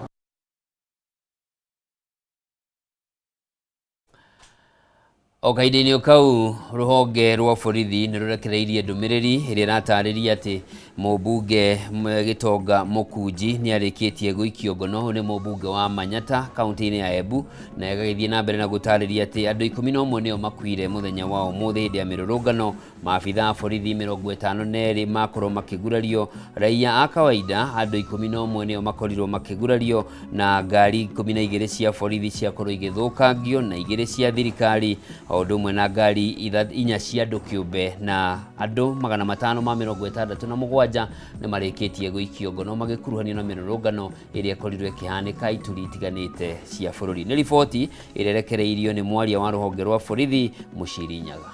O kahinda-inĩ kau rũhonge rwa borithi nĩ rũrekereirie ndũmĩrĩri ĩrĩa ĩratarĩria atĩ mũmbunge Gĩtonga Mũkunji nĩ arĩkĩtie gũikio ngono. Ũyũ nĩ mũmbunge wa Manyata kaunti-inĩ ya Embu, na ĩgagĩthiĩ na mbere na gũtarĩria atĩ andũ 11 nĩo makuire mũthenya wa ũmũthĩ hĩndĩ ya mĩrũrũngano. Maabitha a borithi 52 makorwo makĩgurario, raia a kawaida andũ 11 nĩo makorirwo makĩgurario, na ngari 12 cia borithi ciakorwo igĩthũkangio na 2 cia thirikari, o ũndũ ũmwe na ngari 4 cia andũ kĩũmbe, na andũ 567 nĩ marĩkĩtie gũikio ngono magĩkuruhanio na mĩrũrũngano ĩrĩa ĩkorirwo ĩkĩhanĩka ituri itiganĩte cia bũrũri. Nĩ riboti ĩrĩa ĩrekereirio nĩ mwaria wa rũhonge rwa borithi Mũciri Nyaga.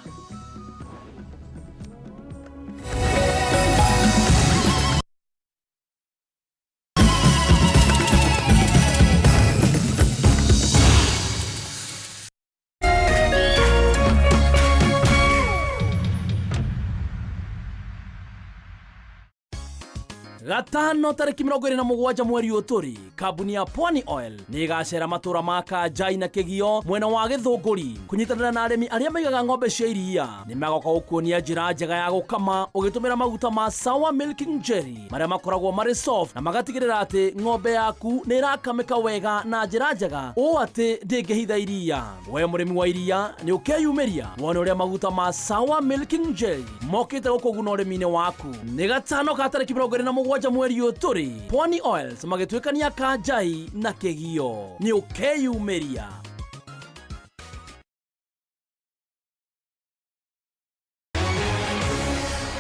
Gatano tarĩki 27 mweri ũyũ tũrĩ, kambuni ya Pwani Oil nĩ ĩgacera matũra ma Kanjai na Kĩgio mwena wa Gĩthũngũri kũnyitanĩra na arĩmi arĩa maigaga ng'ombe cia iria. Nĩ magoka gũkuonia njĩra njega ya gũkama ũgĩtũmĩra maguta ma Sour Milking Jelly marĩa makoragwo marĩ soft na magatigĩrĩra atĩ ng'ombe yaku nĩ ĩrakamĩka wega na njĩra njega ũũ atĩ ndĩngĩhitha iria. We mũrĩmi wa iria nĩ ũkeyumĩria wone ũrĩa maguta ma Sour Milking Jelly mokĩte gũkũguna ũrĩmi-inĩ waku. Nĩ gatano ka tarĩki 27 mweri ũyũ tũrĩ, Pwani Oils magĩtuĩkania Kanjai na Kĩgio. Nĩ ũkeyumĩria.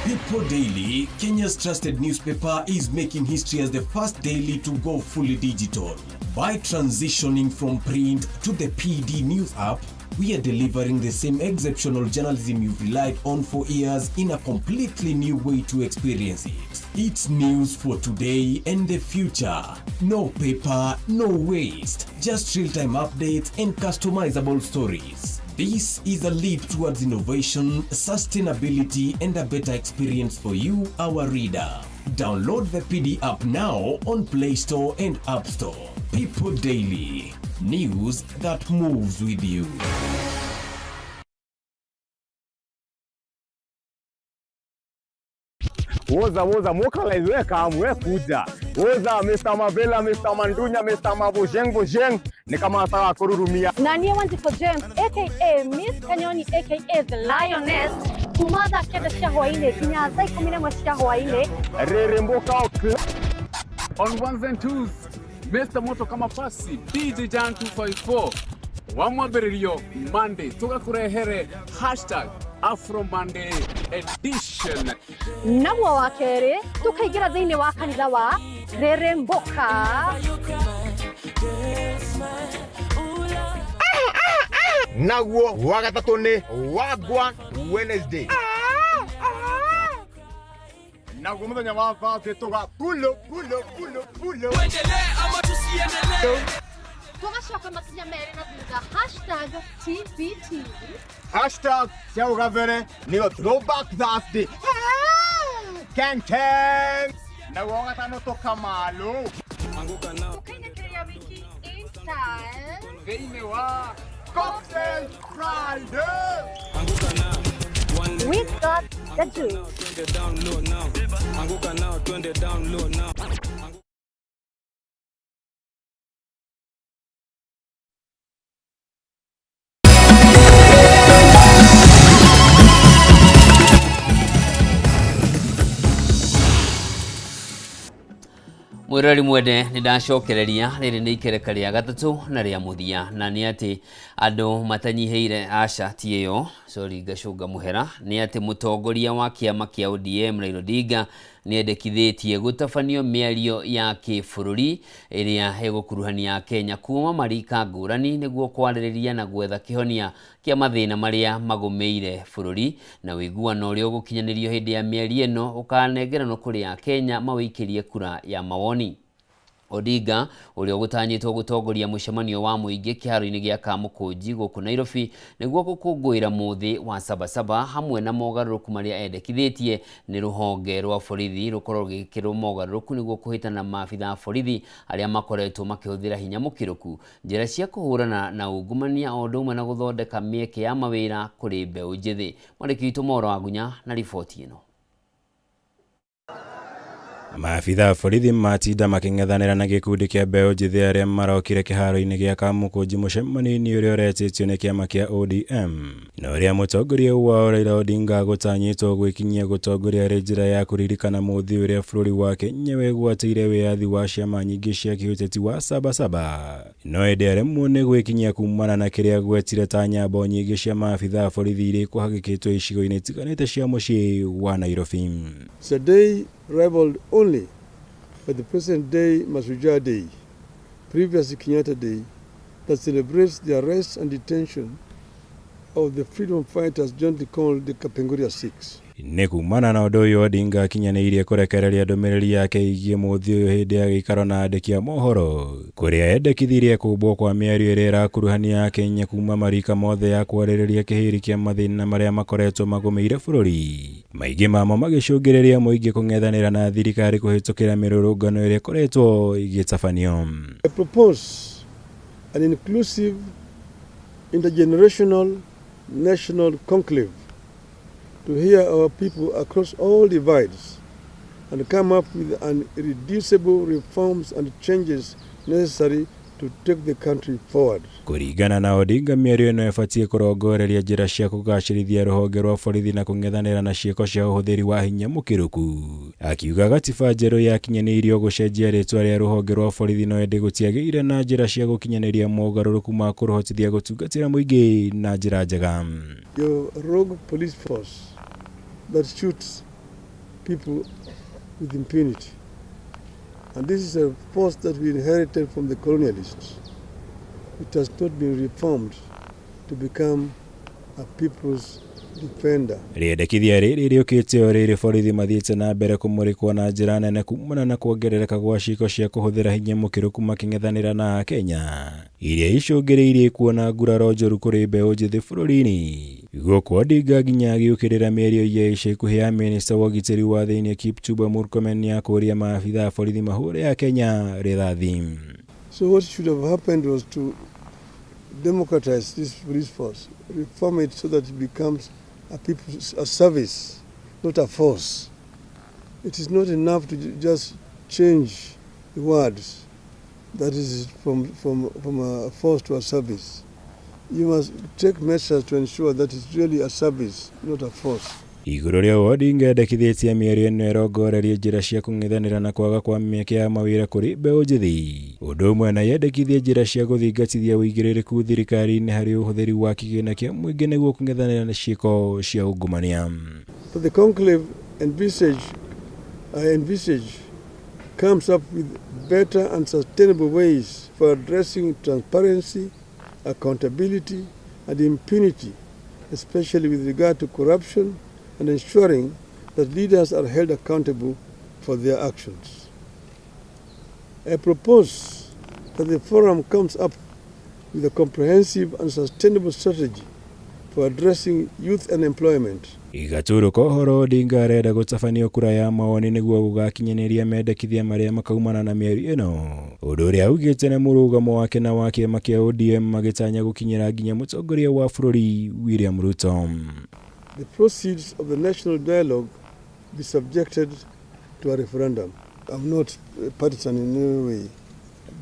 People Daily, Kenya's trusted newspaper, is making history as the first daily to go fully digital. By transitioning from print to the PD News app, we are delivering the same exceptional journalism you've relied on for years in a completely new way to experience it. It's news for today and the future. No paper, no waste. Just real-time updates and customizable stories. This is a leap towards innovation, sustainability, and a better experience for you, our reader. Download the PD app now on Play Store and App Store. People Daily. News that moves with you. Woza woza mokalize we kam we kuja. Woza Mr. Mavela, Mr. Mandunya, Mr. Mabojeng Bojeng ni kama sawa kururumia. Na niĩ Wanjikũ James aka Miss Kanyoni aka The Lioness kuma thaa 9 cia hwaĩ-inĩ nginya thaa 11 cia hwaĩ-inĩ. Reremboka On ones and twos, Mr. Moto kama pasi DJ Jan 254 wa mwambĩrĩrio Monday tũgakũrehere hashtag Afro Monday edition. Naguo wa kerĩ tũkaingĩra thĩinĩ wa kanitha wa Reremboka. Naguo wa gatatũ nĩ Wagwan Wednesday. Naguo mũthenya wa Thursday tũga pulo pulo pulo pulo. Tuendelee ama tusiendelee? Tũgacoka makinya merĩ na thutha hashtag TBT. Hashtag cia ũgabere nĩyo Throwback Thursday. Keng keng. Naguo wa gatano tũkamalo. Tũkainĩkĩrĩria wiki in style. Thĩinĩ wa Cocktail Friday. We got the juice. Twende down low now. Anguka nao, twende down low now. Mwĩroreri mwende, nĩ ndacokereria. Rĩrĩ nĩ ikereka rĩa gatatũ na rĩa mũthia, na nĩ atĩ andũ matanyihĩire, aca ti ĩyo, sorry, ngacũnga mũhera, nĩ atĩ mũtongoria wa kĩama kĩa ODM Raila Odinga nĩ endekithĩtie gũtabanio mĩario ya kĩbũrũri ĩrĩa ĩgũkuruhania Akenya kuma marika ngũrani nĩguo kwarĩrĩria na gwetha kĩhonia kĩa mathĩna marĩa magũmĩire bũrũri, na ũiguano ũrĩa ũgũkinyanĩrio hĩndĩ ya mĩario ĩno ũkanengeranwo kũrĩ Akenya mawĩikĩrie kura ya mawoni. Odinga, ũrĩa ũgũtanyĩtwo gũtongoria mũcemanio wa mũingĩ kĩharo-inĩ gĩa Kamũkũnji gũkũ Nairobi nĩguo gũkũngũĩra mũthĩ wa Sabasaba, hamwe na mogarũrũku marĩa endekithĩtie nĩ rũhonge rwa borithi rũkorwo rũgĩkĩrwo mogarũrũku nĩguo kũhĩtana na maabitha a borithi arĩa makoretwo makĩhũthĩra hinya mũkĩrũku, njĩra cia kũhũrana na ungumania o ũndũ ũmwe na gũthondeka mĩeke ya mawĩra kũrĩ mbeũ njĩthĩ. Mwandĩki witũ Mauro Wagunya na riboti ĩno. Maabitha a borithi matinda makĩng'ethanĩra na gĩkundi kĩa mbeũ njĩthĩ arĩa marokire kĩharo-inĩ gĩa Kamũkũnji mũcemanio-inĩ ũrĩa ũretĩtio nĩ kĩama kĩa ODM, na ũrĩa mũtongoria wao Raila Odinga agũtanyĩtwo gwĩkinyia gũtongoria arĩ njĩra ya kũririkana mũthĩ ũrĩa bũrũri wa Kenya wegwatĩire wĩyathi wa ciama nyingĩ cia kĩũteti wa Sabasaba. No ĩndĩ aremwo nĩ gwĩkinyia kumana na kĩrĩa agwetire ta nyambo nyingĩ cia maabitha a borithi iria ikũhagĩkĩtwo icigo-inĩ itiganĩte cia mũciĩ wa Nairobi. It's a day rivaled only by the present day Mashujaa Day, previously Kenyatta Day, that celebrates the arrest and detention of the freedom fighters jointly called the Kapenguria Six. Nĩ kumana na ũndũ ũyũ, Odinga akinyanĩirie kũrekereria ndũmĩrĩri yake ĩgiĩ mũthĩ ũyũ hĩndĩ ya gĩikaro na andĩki a mohoro, kũrĩa endekithirie kũmbwo kwa mĩario ĩrĩa ĩrakuruhania Akenya kuma marika mothe ya kwarĩrĩria kĩhĩri kĩa mathĩna marĩa makoretwo magũmĩire bũrũri, maingĩ mamo magĩcũngĩrĩria mũingĩ kũng'ethanĩra na thirikari kũhĩtũkĩra mĩrũrũngano ĩrĩa ĩkoretwo ĩgĩtabanio. I propose an inclusive, intergenerational, national conclave to hear our people across all divides and come up with an irreducible reforms and changes necessary to take the country forward. Kũringana na Odinga, mĩario ĩno ĩbatiĩ kũrongoreria njĩra cia kũgacĩrithia rũhonge rwa borithi na kũng'ethanĩra na ciĩko cia ũhũthĩri wa hinya mũkĩrũku. Akiuga gatiba njerũ yakinyanĩirio gũcenjia rĩtwa rĩa rũhonge rwa borithi, no ĩndĩ gũtiagĩire na njĩra cia gũkinyanĩria mogarũrũku ma kũrũhotithia gũtungatĩra mũingĩ na njĩra njega. Your rogue police force that shoots people with impunity. And this is a force that we inherited from the colonialists. It has not been reformed to become a people's defender. Rĩendekithia rĩrĩ rĩũkĩte o rĩrĩ borithi mathiĩte na mbere kũmũrĩkwo na njĩra nene kumana na kuongerereka gwa ciĩko cia kũhũthĩra hinya mũkĩrũku makĩng'ethanĩra na Akenya, iria icũngĩrĩirie kuona nguraro njũru kũrĩ mbeũ njĩthĩ bũrũri-inĩ. Gũkũ Odinga nginya agĩũkĩrĩra mĩario ya ica ikuhĩ ya minista wa ũgitĩri wa thĩinĩ Kipchumba Murkomen ya kũũria maabitha a borithi mahũre Akenya rĩthathi. So what should have happened was to democratize this police force, reform it so that it becomes a people's a service, not a force. It is not enough to just change the words, that is from a force to a service. You must take measures to ensure that it's really a service, not a force. Igũrũ rĩa ũũ, Odinga endekithĩtie mĩario ĩno ĩrongorerie njĩra cia kũng'ethanĩra na kwaga kwa mĩeke ya mawĩra kũrĩ mbeũ njĩthĩ, ũndũ ũmwe na yendekithie njĩra cia gũthingatithia ũigĩrĩrĩku thirikari-inĩ harĩ ũhũthĩri wa kĩgĩna kĩa mũingĩ nĩguo kũng'ethanĩra na ciĩko cia ungumania. But the conclave I envisage comes up with better and sustainable ways for addressing transparency, accountability, and impunity, especially with regard to corruption and ensuring that leaders are held accountable for their actions. I propose that the forum comes up with a comprehensive and sustainable strategy for addressing youth unemployment. Gaturu ka ũhoro, Odinga arenda gũtabanio kura ya mawoni nĩguo gũgakinyanĩria mendekithia marĩa makaumana na mĩario ĩno, ũndũ ũrĩa augĩte nĩ mũrũgamo wake na wa kĩama kĩa ODM magĩtanya gũkinyĩra nginya mũtongoria wa bũrũri William Ruto. The proceeds of the national dialogue be subjected to a referendum. I'm not partisan in any way.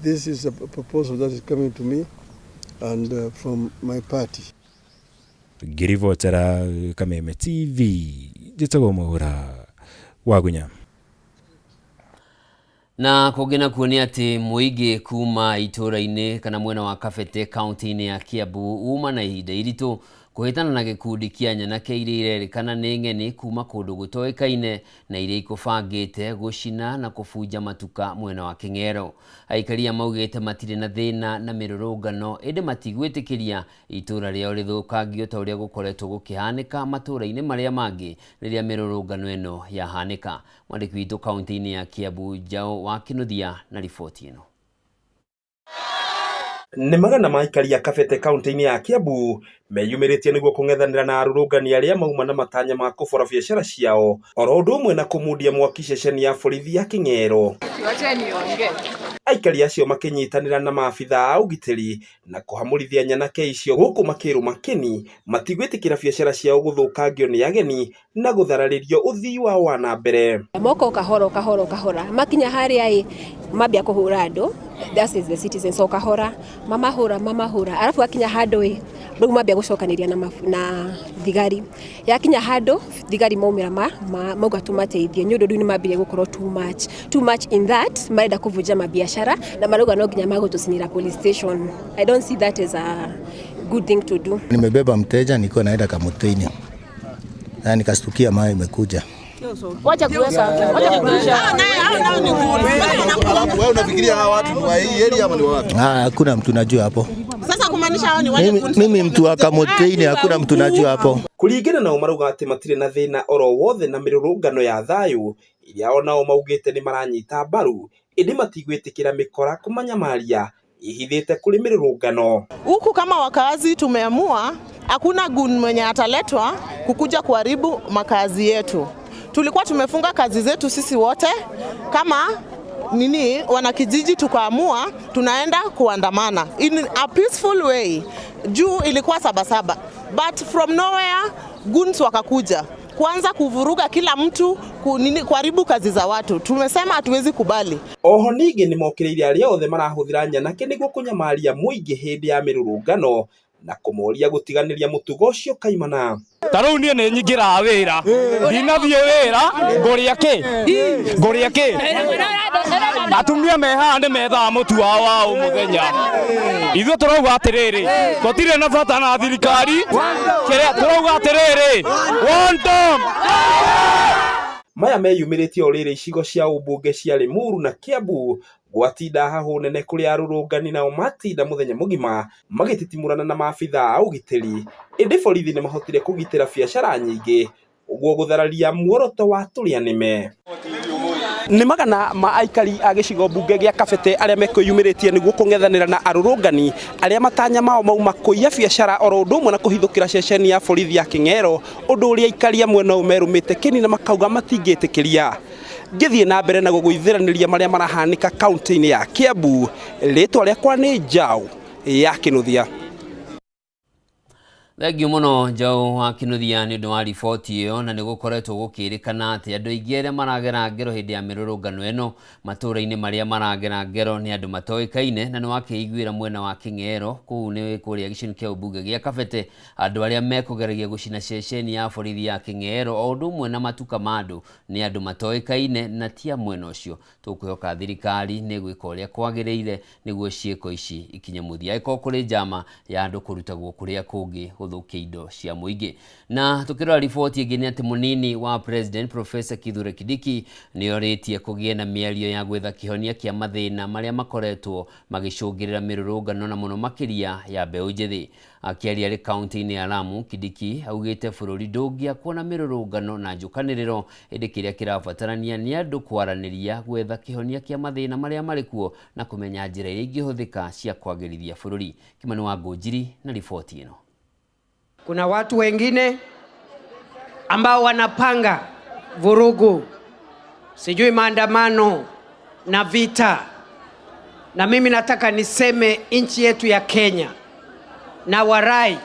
This is a proposal that is coming to me and from my party. Ngĩribotera Kameme TV, njĩtagwo Mwaura Wagunya. Na kũngĩ nakuo nĩ atĩ mũingĩ kuma itũũra-inĩ kana mwena wa Kabete kaunti-inĩ ya Kiambu uma na ihinda iritũ kũhĩtana na gĩkundi kĩa nyanake iria irerĩkana nĩ ng'eni kuma kũndũ gũtoĩkaine na iria ikũbangĩte gũcina na kũbunja matuka mwena wa Kĩng'ero. Aikari aya maugĩte matirĩ na thĩna na mĩrũrũngano ĩndĩ matigwĩtĩkĩria itũũra rĩao rĩthũkangio ta ũrĩa gũkoretwo gũkĩhanĩka matũũra-inĩ marĩa mangĩ rĩrĩa mĩrũrũngano ĩno yahanĩka. Mwandĩki witũ kaunti-inĩ ya Kiambu Njaũ wa Kĩnuthia na riboti ĩno. Nĩ magana ma aikari a Kabete kaunti-inĩ ya Kiambu meyumĩrĩtie nĩguo kũng'ethanĩra na arũrũngani arĩa mauma na matanya ma kũbora biacara ciao oro ũndũ ũmwe na kũmundia mwaki ceceni ya borithi ya Kĩng'ero. Aikari acio makĩnyitanĩra na maabitha a ũgitĩri na kũhamũrithia nyanake icio gũkũ makĩrũma kĩni matigwĩtĩkĩra biacara ciao gũthũkangio nĩ ageni na gũthararĩrio ũthii wao wa na mbere. Moko kahora kahora kahora makinya haria ĩ mambia kũhũra andũ, that is the citizens, so kahora mamahũra mamahũra, arabu akinya handũ ĩ rĩu mambia gũcokanĩria na thigari, yakinya handũ thigari maumĩra mauga tũmateithie nĩ ũndũ rĩu nĩ mambirie gũkorwo too much, too much in that marenda kũvunja mabiacara na marauga no nginya magũtũcinĩra police station. I don't see that as a good thing to do. Nimebeba mteja nilikuwa naenda Kamutini na nikastukia mawe imekuja. Wacha kuweka, wacha kurusha. Wewe unafikiria hawa watu ni wa hii area ama ni wa wapi? Ah, hakuna mtu najua hapo. Sasa kumaanisha hao ni wale Mimi mtu wa Kamutini, hakuna mtu najua hapo. Kũringana nao marauga atĩ matirĩ na thĩna oro wothe na mĩrũrũngano ya thayũ ĩrĩa onao maugĩte nĩ maranyita mbaru ĩndĩ matigwĩtĩkĩra mĩkora kũmanyamaria ihithĩte kũrĩ mĩrũrũngano. Huku kama wakazi tumeamua hakuna gun mwenye ataletwa kukuja kuharibu makazi yetu. Tulikuwa tumefunga kazi zetu sisi wote kama nini wanakijiji, tukaamua tunaenda kuandamana in a peaceful way. Juu ilikuwa sabasaba, but from nowhere goons wakakuja kuanza kuvuruga kila mtu nini, kuharibu kazi za watu. Tumesema hatuwezi kubali. Oho ningĩ nĩ mokĩrĩire arĩa othe marahũthĩra nyanake nĩguo kũnyamaria mũingĩ hĩndĩ ya mĩrũrũngano na kũmoria gũtiganĩria mũtugo ũcio kaimana. Ta rĩu niĩ nĩ nyingĩraga wĩra, ndinathiĩ wĩra ngũrĩa kĩ ngũrĩa kĩ atumia me haha nĩ methaga mũtu wao wa o mũthenya. Ithuĩ tũrauga atĩrĩrĩ, tũtirĩ na bata na thirikari, kĩrĩa tũrauga atĩrĩrĩ, one term. Maya meyumĩrĩtie o rĩrĩ icigo cia ũmbunge cia Limuru na Kiambu gwatinda hahũ nene kũrĩa arũrũngani nao matinda mũthenya mũgima magĩtitimũrana na maabitha a ũgitĩri ĩndĩ borithi nĩ mahotire kũgitĩra biacara nyingĩ ũguo gũthararia muoroto wa tũrĩa nĩme. Nĩ magana ma aikari a gĩcigo mbunge gĩa Kabete arĩa mekwĩyumĩrĩtie nĩguo kũng'ethanĩra na arũrũngani arĩa matanya mao mauma kũiya biacara oro ũndũ ũmwe na kũhithũkĩra ceceni ya borithi ya Kĩng'ero, ũndũ ũrĩa aikari a mwena ũyũ merũmĩte kĩni na makauga matingĩtĩkĩria. Ngĩthiĩ na mbere na gũgũithĩranĩria marĩa marahanĩka kaunti-inĩ ya Kiambu, rĩtwa rĩakwa nĩ Njaũ ya Kĩnuthia. Thengiũ mũno Njaũ wa Kĩnuthia nĩ ũndũ wa riboti ĩyo, na nĩ gũkoretwo gũkĩrĩkana atĩ andũ aingĩ arĩa maragera ngero hĩndĩ ya mĩrũrũngano ĩno matũũra-inĩ marĩa maragera ngero nĩ andũ matoĩkaine, na nĩ wakĩiguĩra mwena wa Kĩng'ero kũu nĩ kũrĩa gĩcigo kĩa ũmbunge gĩa Kabete andũ arĩa mekũgeragia gũcina ceceni ya borithi ya Kĩng'ero o ũndũ ũmwe na matuka ma andũ nĩ andũ matoĩkaine na ti a mwena ũcio. Tũkwĩhoka thirikari nĩ gwĩka ũrĩa kwagĩrĩire nĩguo ciĩko ici ikinye mũthia, angĩkorwo kũrĩ njama ya andũ kũrutagwo kũrĩa kũngĩ gũthũkia indo cia mũingĩ. Na tukĩrora riboti ĩngĩ nĩ atĩ mũnini wa President Professor Kithure Kindiki nĩ orĩtie kũgĩe na mĩario ya gwetha kĩhonia kĩa mathĩna marĩa makoretwo magĩcũngĩrĩra mĩrũrũngano na mũno makĩria ya mbeũ njĩthĩ. Akĩaria arĩ kaunti-inĩ ya Lamu, Kindiki augĩte bũrũri ndũngĩakwo na mĩrũrũngano na njũkanĩrĩro, ĩndĩ kĩrĩa kĩrabatarania nĩ andũ kwaranĩria gwetha kĩhonia kĩa mathĩna marĩa marĩ kuo na kũmenya njĩra iria ingĩhũthĩka cia kwagĩrithia bũrũri. Kimani wa Ngũnjiri na riboti ĩno. Kuna watu wengine ambao wanapanga vurugu, sijui maandamano na vita. Na mimi nataka niseme nchi yetu ya Kenya na warai,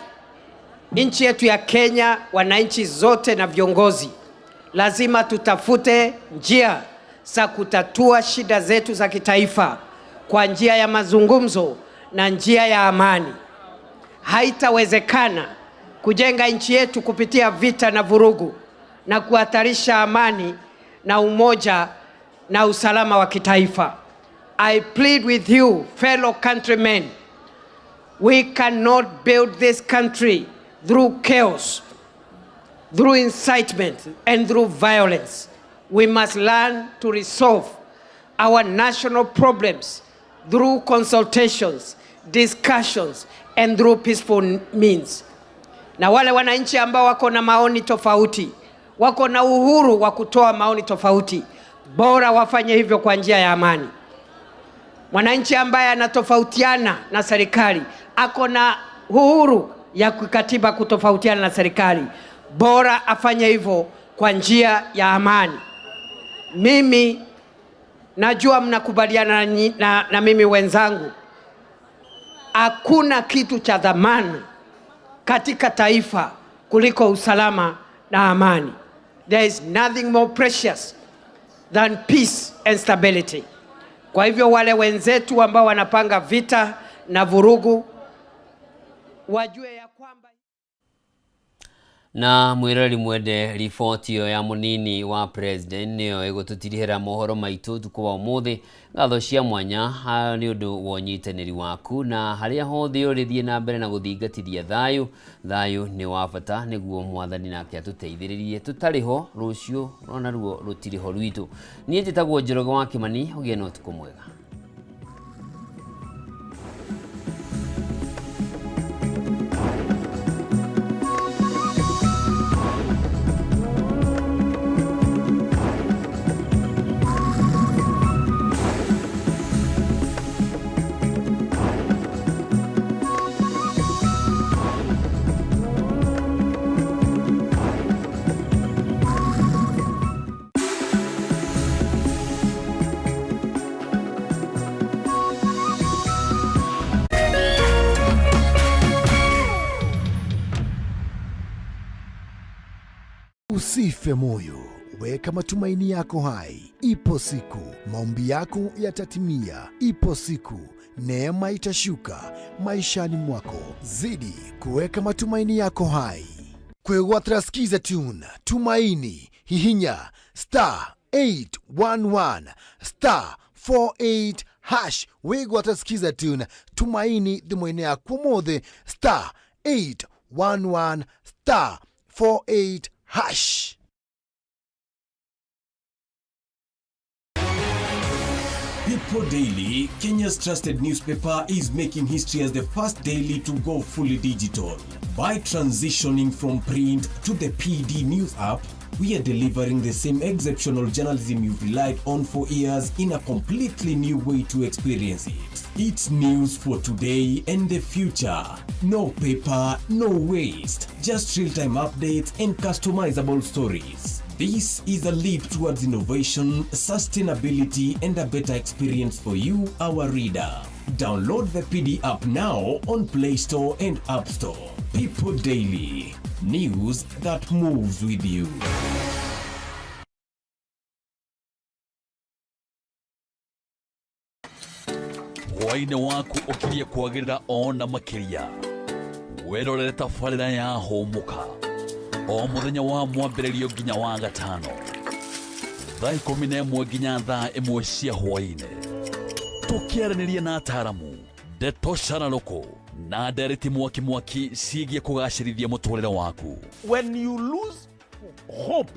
nchi yetu ya Kenya, wananchi zote na viongozi, lazima tutafute njia za kutatua shida zetu za kitaifa kwa njia ya mazungumzo na njia ya amani. Haitawezekana kujenga nchi yetu kupitia vita na vurugu na kuhatarisha amani na umoja na usalama wa kitaifa. I plead with you, fellow countrymen, we cannot build this country through chaos, through incitement and through violence. We must learn to resolve our national problems through consultations, discussions and through peaceful means. Na wale wananchi ambao wako na maoni tofauti, wako na uhuru wa kutoa maoni tofauti, bora wafanye hivyo kwa njia ya amani. Mwananchi ambaye anatofautiana na serikali ako na uhuru ya kikatiba kutofautiana na serikali, bora afanye hivyo kwa njia ya amani. Mimi najua mnakubaliana na mimi wenzangu, hakuna kitu cha dhamana katika taifa kuliko usalama na amani. There is nothing more precious than peace and stability. Kwa hivyo wale wenzetu ambao wanapanga vita na vurugu wajue ya kwamba na mwiroreri mwende riboti ĩyo ya mũnini wa president nĩyo ĩgũtũtirihĩra mohoro maitũ ũtukũ wa ũmũthĩ. Ngatho cia mwanya nĩ ũndũ wa ũnyitanĩri waku na harĩa hothe ũrĩthiĩ na mbere na gũthingatithia thayũ. Thayũ nĩ wa bata nĩguo mwathani nake atũteithĩrĩrie tũtarĩ ho rũciũ onaruo rũtirĩ ho rwitũ. Niĩ njĩtagwo Njoroge wa Kĩmani, ũgĩe na ũtukũ mwega. Usife moyo, weka matumaini yako hai. Ipo siku maombi yako yatatimia. Ipo siku neema itashuka maishani mwako. Zidi kuweka matumaini yako hai. Kwegwatira Skiza Tune, Tumaini, hihinya star 811 star 48 hash. Wigwatira Skiza Tune, Tumaini thimũ-inĩ yaku ũmũthĩ star 811 star 48 hash. People Daily, Kenya's trusted newspaper, is making history as the first daily to go fully digital. By transitioning from print to the PD News app, we are delivering the same exceptional journalism you've relied on for years in a completely new way to experience it. It's news for today and the future. No paper, no waste. Just real-time updates and customizable stories. This is a leap towards innovation, sustainability, and a better experience for you, our reader. Download the PD app now on Play Store and App Store. People Daily, news that moves with you. Hwaĩ-inĩ waku ũkirie kwagĩrĩra ona makĩria. Wĩrorere tabarĩra ya Hũmũka o mũthenya wa mwambĩrĩrio nginya wa gatano thaa 11 nginya thaa 1 cia hwaĩ-inĩ, tũkĩaranĩria na ataaramu ndeto cararũkũ na ndereti mwaki mwaki ciĩgiĩ kũgacĩrithia mũtũrĩre waku. When you lose hope,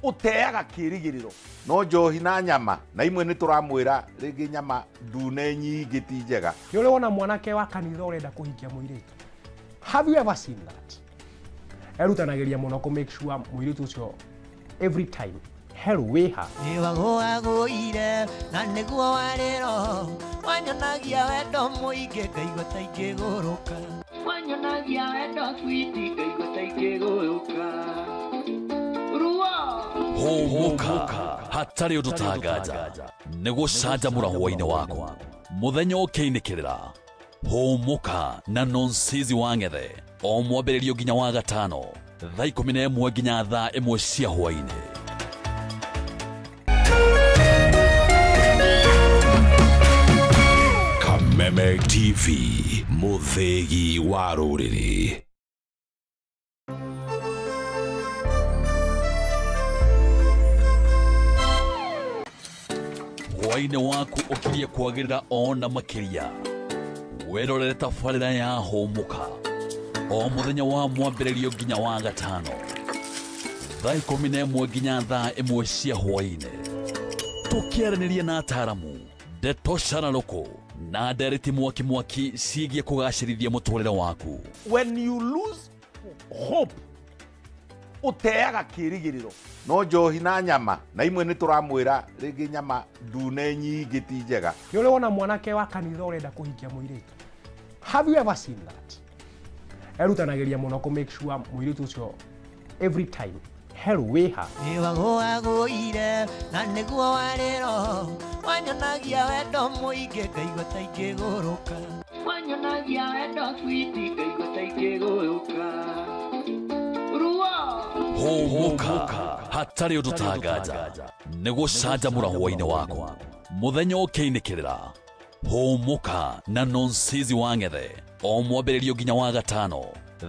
ũteaga kĩĩrĩgĩrĩro. No njohi na nyama na imwe nĩ tũramwĩra rĩngĩ nyama ndune nyingĩ ti njega. Nĩ ũrĩ wona mwanake wa kanitha ũrenda kũhikia mũirĩtu? Have you ever seen that? Erutanagĩria mũno kũ make sure mũirĩtu ũcio every time hello wĩha. Nĩwagũagũire na nĩguo warĩro wanyonagia wendo mũingĩ ngaigua ta ingĩgũrũka. Wanyonagia wendo switi ngaigua ta ingĩgũrũka. Ruo. Hũmũka hatarĩ ũndũ tanganja nĩ gũcanjamũra hwaĩ-inĩ waku mũthenya ũkĩinĩkĩrĩra. Hũmũka na Nonsizi wa Ng'ethe o mwambĩrĩrio nginya wa gatano thaa 11 nginya thaa 1 cia hwaĩ-inĩ. Kameme TV, mũthĩgi wa rũrĩrĩ. Hwaĩ-inĩ waku ũkirie kwagĩrĩra ona makĩria. Wĩrorere tabarĩra ya Hũmũka o mũthenya wa mwambĩrĩrio nginya wa gatano thaa 11 nginya thaa 1 cia hwaĩ-inĩ, tũkĩaranĩria na ataaramu, ndeto cararũkũ na ndereti mwaki mwaki ciĩgiĩ kũgacĩrithia mũtũrĩre waku. When you lose hope, ũteaga kĩĩrĩgĩrĩro. No njohi na nyama na imwe nĩ tũramwĩra rĩngĩ nyama ndune nyingĩ ti njega. Nĩ ũrĩ wona mwanake wa kanitha ũrenda kũhikia mũirĩtu? Have you ever seen that? Erutanagĩria mũno kũ make sure mũirĩtu ũcio every time hello, wĩha. Nĩwagũagũire na nĩguo warĩro wanyonagia wendo mũingĩ ngaigua ta ingĩgũrũka. Wanyonagia wendo switi ngaigua ta ingĩgũrũka. Ruo. Hũmũka hatarĩ ũndũ tanganja nĩ gũcanjamũra hwaĩ-inĩ waku mũthenya ũkĩinĩkĩrĩra. Hũmũka na Nonsizi wa Ng'ethe o mwambĩrĩrio nginya wa gatano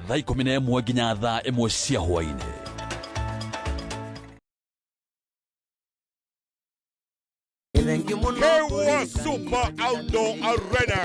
thaa 11 nginya thaa 1 cia hwaĩ-inĩ. K1 Super Outdoor Arena.